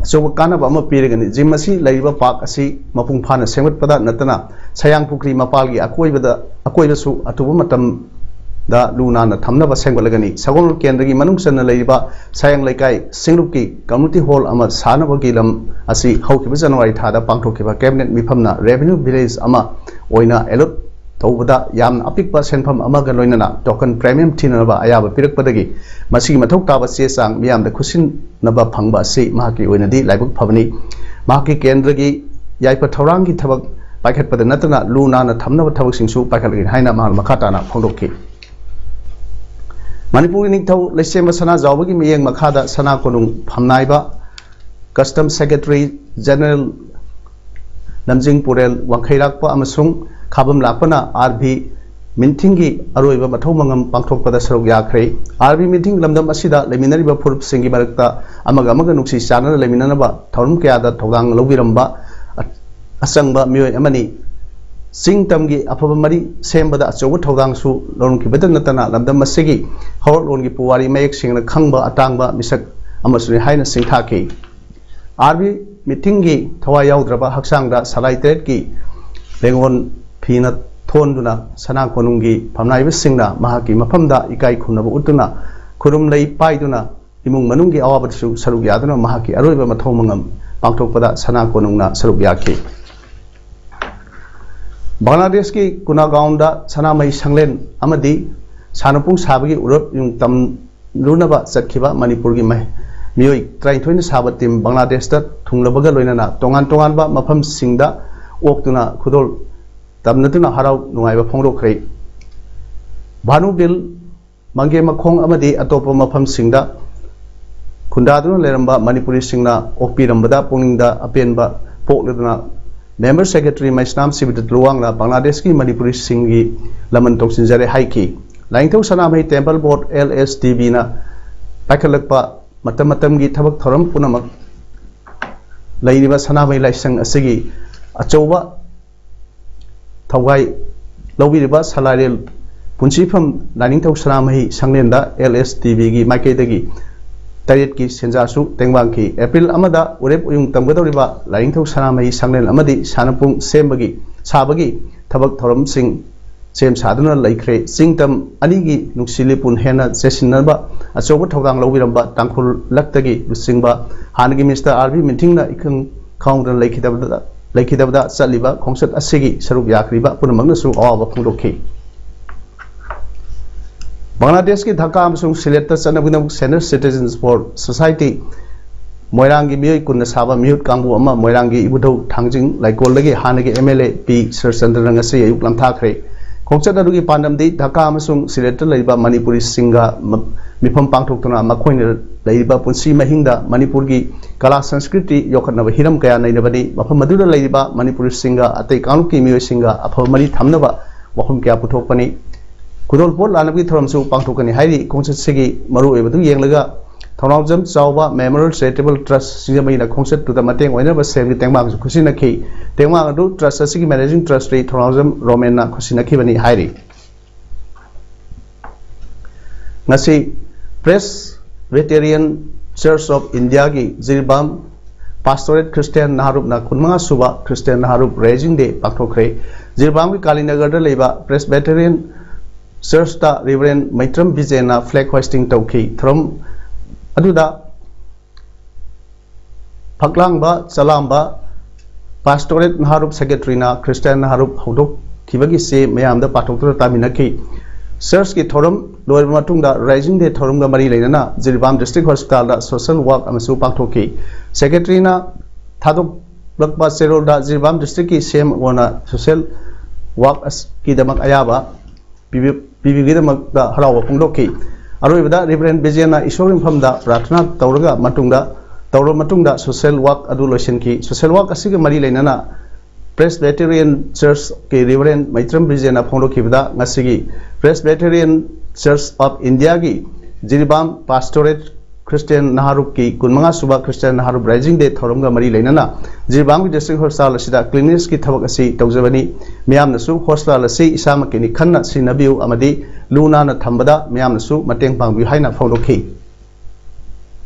ꯑꯆꯧꯕ ꯀꯥꯟꯅꯕ ꯑꯃ ꯄꯤꯔꯒꯅꯤ꯫ Gym ꯑꯁꯤ ꯂꯩꯔꯤꯕ park ꯑꯁꯤ ꯃꯄꯨꯡ ꯐꯥꯅ ꯁꯦꯝꯒꯠꯄꯗ ꯅꯠꯇꯅ ꯁꯌꯥꯡ ꯄꯨꯈ꯭ꯔꯤ ꯃꯄꯥꯜꯒꯤ ꯑꯀꯣꯏꯕꯗ, ꯑꯀꯣꯏꯕꯁꯨ ꯑꯊꯨꯕ ꯃꯇꯝꯗ ꯂꯨ ꯅꯥꯟꯅ ꯊꯝꯅꯕ ꯁꯦꯝꯒꯠꯂꯒꯅꯤ꯫ ꯁꯒꯣꯜ ꯀꯦꯟꯗ꯭ꯔꯒꯤ ꯃꯅꯨꯡ ꯆꯟꯅ ꯂꯩꯔꯤꯕ ꯁꯌꯥꯡ ꯂꯩꯀꯥꯏ ꯁꯤꯡꯂꯨꯞꯀꯤ community hall ꯑꯃ ꯁꯥꯅꯕꯒꯤ ꯂꯝ ꯑꯁꯤ ꯍꯧꯈꯤꯕ January ꯊꯥꯗ ꯄꯥꯡꯊꯣꯛꯈꯤꯕ cabinet ꯃꯤꯐꯝꯅ revenue village ꯑꯃ ꯑꯣꯏꯅ allot ꯇꯧꯕꯗ ꯌꯥꯝꯅ ꯑꯄꯤꯛꯄ ꯁꯦꯟꯐꯝ ꯑꯃꯒ ꯂꯣꯏꯅꯅ token premium ꯊꯤꯅꯅꯕ ꯑꯌꯥꯕ ꯄꯤꯔꯛꯄꯗꯒꯤ ꯃꯁꯤꯒꯤ ꯃꯊꯧ ꯇꯥꯕ ꯆꯦ ꯆꯥꯡ ꯃꯤꯌꯥꯝꯗ ꯈꯨꯠꯁꯤꯟꯅꯕ ꯐꯪꯕ ꯑꯁꯤ ꯃꯍꯥꯛꯀꯤ ꯑꯣꯏꯅꯗꯤ ꯂꯥꯏꯕꯛ ꯐꯕꯅꯤ꯫ ꯃꯍꯥꯛꯀꯤ ꯀꯦꯟꯗ꯭ꯔꯒꯤ ꯌꯥꯏꯐ ꯊꯧꯔꯥꯡꯒꯤ ꯊꯕꯛ ꯄꯥꯏꯈꯠꯄꯗ ꯅꯠꯇꯅ ꯂꯨ ꯅꯥꯟꯅ ꯊꯝꯅꯕ ꯊꯕꯛꯁꯤꯡꯁꯨ ꯄꯥꯏꯈꯠꯂꯒꯅꯤ ꯍꯥꯏꯅ ꯃꯍꯥꯛꯅ ꯃꯈꯥ ꯇꯥꯅ ꯐꯣꯡꯗꯣꯛꯈꯤ꯫ ꯃꯅꯤꯄꯨꯔꯒꯤ ꯅꯤꯡꯊꯧ ꯂꯩꯁꯦꯝꯕ ꯁꯅꯥꯖꯥꯎꯕꯒꯤ ꯃꯤꯠꯌꯦꯡ ꯃꯈꯥꯗ ꯁꯅꯥ ꯀꯣꯅꯨꯡ ꯐꯝꯅꯥꯏꯕ, Custom Secretary General ꯂꯝꯖꯤꯡ ꯄꯨꯔꯦꯜ ꯋꯥꯡꯈꯩꯔꯥꯛꯄ ꯑꯃꯁꯨꯡ ꯈꯥꯕꯝ ꯂꯥꯛꯄꯅ RV meeting ꯒꯤ ꯑꯔꯣꯏꯕ ꯃꯊꯧ ꯃꯉꯝ ꯄꯥꯡꯊꯣꯛꯄꯗ ꯁꯔꯨꯛ ꯌꯥꯈ꯭ꯔꯦ꯫ RV meeting ꯂꯝꯗꯝ ꯑꯁꯤꯗ ꯂꯩꯃꯤꯟꯅꯔꯤꯕ ꯐꯨꯔꯨꯞꯁꯤꯡꯒꯤ ꯃꯔꯛꯇ ꯑꯃꯒ ꯑꯃꯒ ꯅꯨꯡꯁꯤ ꯆꯥꯟꯅꯅ ꯂꯩꯃꯤꯟꯅꯅꯕ ꯊꯧꯔꯝ ꯀꯌꯥꯗ ꯊꯧꯗꯥꯡ ꯂꯧꯕꯤꯔꯝꯕ ꯑꯆꯪꯕ ꯃꯤꯑꯣꯏ ꯑꯃꯅꯤ꯫ ꯆꯤꯡ ꯇꯝꯒꯤ ꯑꯐꯕ ꯃꯔꯤ ꯁꯦꯝꯕꯗ ꯑꯆꯧꯕ ꯊꯧꯗꯥꯡꯁꯨ ꯂꯧꯔꯝꯈꯤꯕꯇ ꯅꯠꯇꯅ ꯂꯝꯗꯝ ꯑꯁꯤꯒꯤ ꯍꯧꯔꯛꯂꯣꯟꯒꯤ ꯄꯨꯋꯥꯔꯤ ꯃꯌꯦꯛ ꯁꯦꯡꯅ ꯈꯪꯕ ꯑꯇꯥꯡꯕ ꯃꯤꯁꯛ ꯑꯃꯁꯨꯅꯤ ꯍꯥꯏꯅ ꯁꯤꯡꯊꯥꯈꯤ꯫ RV meeting ꯒꯤ ꯊꯋꯥꯏ ꯌꯥꯎꯗ꯭ꯔꯕ ꯍꯛꯆꯥꯡꯗ ꯁꯂꯥꯏ ꯇꯔꯦꯠꯀꯤ ꯂꯦꯡꯒꯣꯟ ꯐꯤꯅ ꯊꯣꯟꯗꯨꯅ ꯁꯅꯥ ꯀꯣꯅꯨꯡꯒꯤ ꯐꯝꯅꯥꯏꯕꯁꯤꯡꯅ ꯃꯍꯥꯛꯀꯤ ꯃꯐꯝꯗ ꯏꯀꯥꯏ ꯈꯨꯝꯅꯕ ꯎꯠꯇꯨꯅ ꯈꯨꯔꯨꯝ ꯂꯩ ꯄꯥꯏꯗꯨꯅ ꯏꯃꯨꯡ ꯃꯅꯨꯡꯒꯤ ꯑꯋꯥꯕꯗꯁꯨ ꯁꯔꯨꯛ ꯌꯥꯗꯨꯅ ꯃꯍꯥꯛꯀꯤ ꯑꯔꯣꯏꯕ ꯃꯊꯧ ꯃꯉꯝ ꯄꯥꯡꯊꯣꯛꯄꯗ ꯁꯅꯥ ꯀꯣꯅꯨꯡꯅ ꯁꯔꯨꯛ ꯌꯥꯈꯤ꯫ ꯕꯪꯒ꯭ꯂꯥꯗꯦꯁꯀꯤ ꯀꯨꯅꯥꯒꯥꯎꯟꯗ ꯁꯅꯥꯃꯍꯤ ꯁꯪꯂꯦꯟ ꯑꯃꯗꯤ ꯁꯥꯟꯅꯄꯨꯡ ꯁꯥꯕꯒꯤ ꯎꯔꯞ ꯌꯨꯡ ꯇꯝꯂꯨꯅꯕ ꯆꯠꯈꯤꯕ ꯃꯅꯤꯄꯨꯔꯒꯤ ꯃꯍ-, ꯃꯤꯑꯣꯏ ꯇꯔꯥꯅꯤꯊꯣꯏꯅ ꯁꯥꯕ team ꯕꯪꯒ꯭ꯂꯥꯗꯦꯁꯇ ꯊꯨꯡꯂꯕꯒ ꯂꯣꯏꯅꯅ ꯇꯣꯉꯥꯟ ꯇꯣꯉꯥꯟꯕ ꯃꯐꯝꯁꯤꯡꯗ ꯑꯣꯛꯇꯨꯅ ꯈꯨꯗꯣꯜ ꯇꯝꯅꯗꯨꯅ ꯍꯔꯥꯎ ꯅꯨꯡꯉꯥꯏꯕ ꯐꯣꯡꯗꯣꯛꯈ꯭ꯔꯦ꯫ ꯚꯥꯅꯨꯕꯤꯜ ꯃꯪꯒꯦ ꯃꯈꯣꯡ ꯑꯃꯗꯤ ꯑꯇꯣꯞꯄ ꯃꯐꯝꯁꯤꯡꯗ ꯈꯨꯟꯗꯥꯗꯨꯅ ꯂꯩꯔꯝꯕ ꯃꯅꯤꯄꯨꯔꯤꯁꯤꯡꯅ ꯑꯣꯛꯄꯤꯔꯝꯕꯗ ꯄꯨꯛꯅꯤꯡꯗ ꯑꯄꯦꯟꯕ ꯄꯣꯛꯂꯗꯨꯅ member secretary ꯃꯩꯁꯅꯥꯝ ꯁꯤꯕꯤꯗ ꯂꯨꯋꯥꯡꯅ ꯕꯪꯒ꯭ꯂꯥꯗꯦꯁꯀꯤ ꯃꯅꯤꯄꯨꯔꯤꯁꯤꯡꯒꯤ ꯂꯃꯟ ꯇꯧꯁꯤꯟꯖꯔꯦ ꯍꯥꯏꯈꯤ꯫ ꯂꯥꯏꯅꯤꯡꯊꯧ ꯁꯅꯥꯃꯍꯤ Temple Board, LSTB ꯅ ꯄꯥꯏꯈꯠꯂꯛꯄ ꯃꯇꯝ ꯃꯇꯝꯒꯤ ꯊꯕꯛ ꯊꯧꯔꯝ ꯄꯨꯝꯅꯃꯛ ꯂꯩꯔꯤꯕ ꯁꯅꯥꯃꯍꯤ ꯂꯥꯏꯁꯪ ꯑꯁꯤꯒꯤ ꯑꯆꯧꯕ ꯊꯧꯒꯥꯏ ꯂꯧꯕꯤꯔꯤꯕ ꯁꯂꯥꯏꯔꯦꯜ ꯄꯨꯟꯁꯤꯐꯝ ꯂꯥꯏꯅꯤꯡꯊꯧ ꯁꯅꯥꯃꯍꯤ ꯁꯪꯂꯦꯟꯗ ꯑꯦꯜ ꯑꯦꯁ ꯇꯤ ꯚꯤꯒꯤ ꯃꯥꯏꯀꯩꯗꯒꯤ ꯇꯔꯦꯠꯀꯤ ꯁꯦꯟꯖꯥꯁꯨ ꯇꯦꯡꯕꯥꯡꯈꯤ꯫ ꯑꯦꯄ꯭ꯔꯤꯜ ꯑꯃꯗ ꯎꯔꯦꯞ ꯎꯌꯨꯡ ꯇꯝꯒꯗꯧꯔꯤꯕ ꯂꯥꯏꯅꯤꯡꯊꯧ ꯁꯅꯥꯃꯍꯤ ꯁꯪꯂꯦꯟ ꯑꯃꯗꯤ ꯁꯥꯟꯅꯄꯨꯡ ꯁꯦꯝꯕꯒꯤ ꯁꯥꯕꯒꯤ ꯊꯕꯛ ꯊꯧꯔꯝꯁꯤꯡ ꯁꯦꯝ ꯁꯥꯗꯨꯅ ꯂꯩꯈ꯭ꯔꯦ꯫ ꯆꯤꯡ ꯇꯝ ꯑꯅꯤꯒꯤ ꯅꯨꯡꯁꯤ ꯂꯤꯄꯨꯟ ꯍꯦꯟꯅ ꯆꯦꯁꯤꯟꯅꯕ ꯑꯆꯧꯕ ꯊꯧꯗꯥꯡ ꯂꯧꯕꯤꯔꯝꯕ ꯇꯥꯡꯈꯨꯜ ꯂꯛꯇꯒꯤ ꯂꯨꯆꯤꯡꯕ ꯍꯥꯟꯅꯒꯤ ꯃꯤꯅꯤꯁꯇꯔ ꯑꯥꯔ ꯕꯤ ꯃꯤꯟꯊꯤꯡꯅ ꯏꯈꯪ ꯈꯪꯍꯧꯗꯅ ꯂꯩꯈꯤꯗꯕꯗ ꯂꯩꯈꯤꯗꯕꯗ ꯆꯠꯂꯤꯕ ꯈꯣꯡꯆꯠ ꯑꯁꯤꯒꯤ ꯁꯔꯨꯛ ꯌꯥꯈ꯭ꯔꯤꯕ ꯄꯨꯝꯅꯃꯛꯅꯁꯨ ꯑꯋꯥꯕ ꯐꯣꯡꯗꯣꯛꯈꯤ꯫ ꯕꯪꯒ꯭ꯂꯥꯗꯦꯁꯀꯤ ꯙꯥꯀꯥ ꯑꯃꯁꯨꯡ ꯁꯤꯂꯦꯠꯇ ꯆꯠꯅꯕꯒꯤꯗꯃꯛ Center Citizens for Society ꯃꯣꯏꯔꯥꯡꯒꯤ ꯃꯤꯑꯣꯏ ꯀꯨꯟꯅ ꯁꯥꯕ ꯃꯤꯍꯨꯠ ꯀꯥꯡꯕꯨ ꯑꯃ ꯃꯣꯏꯔꯥꯡꯒꯤ ꯏꯕꯨꯙꯧ ꯊꯥꯡꯖꯤꯡ ꯂꯩꯀꯣꯜꯗꯒꯤ ꯍꯥꯟꯅꯒꯤ ꯑꯦꯝ ꯑꯦꯜ ꯑꯦ ꯄꯤ ꯁꯔꯆꯟꯗ꯭ꯔꯅ ꯉꯁꯤ ꯑꯌꯨꯛ ꯂꯝꯊꯥꯈ꯭ꯔꯦ꯫ ꯈꯣꯡꯆꯠ ꯑꯗꯨꯒꯤ ꯄꯥꯟꯗꯝꯗꯤ ꯙꯥꯀꯥ ꯑꯃꯁꯨꯡ ꯁꯤꯂꯦꯠꯇ ꯂꯩꯔꯤꯕ ꯃꯅꯤꯄꯨꯔꯤꯁꯤꯡꯒ ꯃ-, ꯃꯤꯐꯝ ꯄꯥꯡꯊꯣꯛꯇꯨꯅ ꯃꯈꯣꯏꯅ ꯂꯩꯔꯤꯕ ꯄꯨꯟꯁꯤ ꯃꯍꯤꯡꯗ ꯃꯅꯤꯄꯨꯔꯒꯤ ꯀꯂꯥ ꯁꯪꯁꯀ꯭ꯔꯤꯇꯤ ꯌꯣꯛꯈꯠꯅꯕ ꯍꯤꯔꯝ ꯀꯌꯥ ꯅꯩꯅꯕꯅꯤ꯫ ꯃꯐꯝ ꯑꯗꯨꯗ ꯂꯩꯔꯤꯕ ꯃꯅꯤꯄꯨꯔꯤꯁꯤꯡꯒ ꯑꯇꯩ ꯀꯥꯡꯂꯨꯞꯀꯤ ꯃꯤꯑꯣꯏꯁꯤꯡꯒ ꯑꯐꯕ ꯃꯔꯤ ꯊꯝꯅꯕ ꯋꯥꯐꯝ ꯀꯌꯥ ꯄꯨꯊꯣꯛꯄꯅꯤ꯫ ꯈꯨꯗꯣꯜꯄꯣꯠ ꯂꯥꯟꯅꯕꯒꯤ ꯊꯧꯔꯝꯁꯨ ꯄꯥꯡꯊꯣꯛꯀꯅꯤ ꯍꯥꯏꯔꯤ꯫ ꯈꯣꯡꯆꯠꯁꯤꯒꯤ ꯃꯔꯨꯑꯣꯏꯕꯗꯨ ꯌꯦꯡꯂꯒ ꯊꯧꯅꯥꯎꯖꯝ ꯆꯥꯎꯕ Memorial Charitable Trust ꯁꯤꯡꯖꯃꯩꯅ ꯈꯣꯡꯆꯠꯇꯨꯗ ꯃꯇꯦꯡ ꯑꯣꯏꯅꯕ ꯁꯦꯜꯒꯤ ꯇꯦꯡꯕꯥꯡꯁꯨ ꯈꯨꯠꯁꯤꯟꯅꯈꯤ꯫ ꯇꯦꯡꯕꯥꯡ ꯑꯗꯨ ꯇ꯭ꯔꯁ ꯑꯁꯤꯒꯤ ꯃꯦꯅꯦꯖꯤꯡ ꯇ꯭ꯔꯁꯇꯤ ꯊꯧꯅꯥꯎꯖꯝ ꯔꯣꯃꯦꯟꯅ ꯈꯨꯠꯁꯤꯟꯅꯈꯤꯕꯅꯤ ꯍꯥꯏꯔꯤ꯫ ꯉꯁꯤ Presbyterian Church of Indiaꯒꯤ ꯖꯤꯔꯤꯕꯥꯝ Pastorate Christian ꯅꯍꯥꯔꯨꯞꯅ ꯀꯨꯟꯃꯉꯥ ꯁꯨꯕ Christian ꯅꯍꯥꯔꯨꯞ Raising Day ꯄꯥꯡꯊꯣꯛꯈ꯭ꯔꯦ꯫ ꯖꯤꯔꯤꯕꯥꯝꯒꯤ ꯀꯥꯂꯤꯅꯒꯔꯗ ꯂꯩꯕ Presbyterian Churchꯇ Reverend ꯃꯩꯇ꯭ꯔꯝ ꯕꯤꯖꯦꯅ flag hoisting ꯇꯧꯈꯤ꯫ ꯊꯧꯔꯝ ꯑꯗꯨꯗ ꯐꯛꯂꯥꯡꯕ ꯆꯂꯥꯝꯕ Pastorate ꯅꯍꯥꯔꯨꯞ Secretaryꯅ Christian ꯅꯍꯥꯔꯨꯞ ꯍꯧꯗꯣꯛꯈꯤꯕꯒꯤ ꯆꯦ ꯃꯌꯥꯝꯗ ꯄꯥꯊꯣꯛꯇꯨꯅ ꯇꯥꯃꯤꯟꯅꯈꯤ꯫ Churchꯀꯤ ꯊꯧꯔꯝ ꯂꯣꯏꯔꯕ ꯃꯇꯨꯡꯗ Raising Day ꯊꯧꯔꯝꯒ ꯃꯔꯤ ꯂꯩꯅꯅ ꯖꯤꯔꯤꯕꯥꯝ District Hospitalꯗ social work ꯑꯃꯁꯨ ꯄꯥꯡꯊꯣꯛꯈꯤ꯫ Secretaryꯅ ꯊꯥꯗꯣꯛꯂꯛꯄ ꯆꯦꯔꯣꯜꯗ ꯖꯤꯔꯤꯕꯥꯝ Districtꯀꯤ ꯁꯦꯝ ꯑꯣꯏꯅ social workꯀꯤꯗꯃꯛ ꯑꯌꯥꯕ ꯄꯤꯕꯤ-, ꯄꯤꯕꯤꯕꯒꯤꯗꯃꯛꯇ ꯍꯔꯥꯎꯕ ꯐꯣꯡꯗꯣꯛꯈꯤ꯫ ꯑꯔꯣꯏꯕꯗ Reverend ꯕꯤꯖꯦꯅ ꯏꯁꯣꯔꯒꯤ ꯃꯐꯝꯗ ꯄ꯭ꯔꯥꯔꯊꯅꯥ ꯇꯧꯔꯒ ꯃꯇꯨꯡꯗ, ꯇꯧꯔꯕ ꯃꯇꯨꯡꯗ social work ꯑꯗꯨ ꯂꯣꯏꯁꯤꯟꯈꯤ꯫ Social work ꯑꯁꯤꯒ ꯃꯔꯤ ꯂꯩꯅꯅ Presbyterian Churchꯀꯤ Reverend ꯃꯩꯇ꯭ꯔꯝ ꯕꯤꯖꯦꯅ ꯐꯣꯡꯗꯣꯛꯈꯤꯕꯗ, ꯉꯁꯤꯒꯤ Presbyterian Church of Indiaꯒꯤ ꯖꯤꯔꯤꯕꯥꯝ Pastorate ꯈ꯭ꯔꯤꯁꯇꯤꯌꯥꯟ ꯅꯍꯥꯔꯨꯞꯀꯤ ꯀꯨꯟꯃꯉꯥ ꯁꯨꯕ ꯈ꯭ꯔꯤꯁꯇꯤꯌꯥꯟ ꯅꯍꯥꯔꯨꯞ ꯔꯥꯏꯖꯤꯡ ꯗꯦ ꯊꯧꯔꯝꯒ ꯃꯔꯤ ꯂꯩꯅꯅ ꯖꯤꯔꯤꯕꯥꯝꯒꯤ ꯗꯤꯁꯇ꯭ꯔꯤꯛ ꯍꯣꯁꯄꯤꯇꯥꯜ ꯑꯁꯤꯗ ꯀ꯭ꯂꯤꯅꯤꯛꯁꯀꯤ ꯊꯕꯛ ꯑꯁꯤ ꯇꯧꯖꯕꯅꯤ꯫ ꯃꯤꯌꯥꯝꯅꯁꯨ ꯍꯣꯁꯄꯤꯇꯥꯜ ꯑꯁꯤ ꯏꯁꯥꯃꯛꯀꯤꯅꯤ ꯈꯟꯅ ꯁꯤꯖꯤꯟꯅꯕꯤꯌꯨ ꯑꯃꯗꯤ ꯂꯨ ꯅꯥꯟꯅ ꯊꯝꯕꯗ ꯃꯤꯌꯥꯝꯅꯁꯨ ꯃꯇꯦꯡ ꯄꯥꯡꯕꯤꯌꯨ ꯍꯥꯏꯅ ꯐꯣꯡꯗꯣꯛꯈꯤ꯫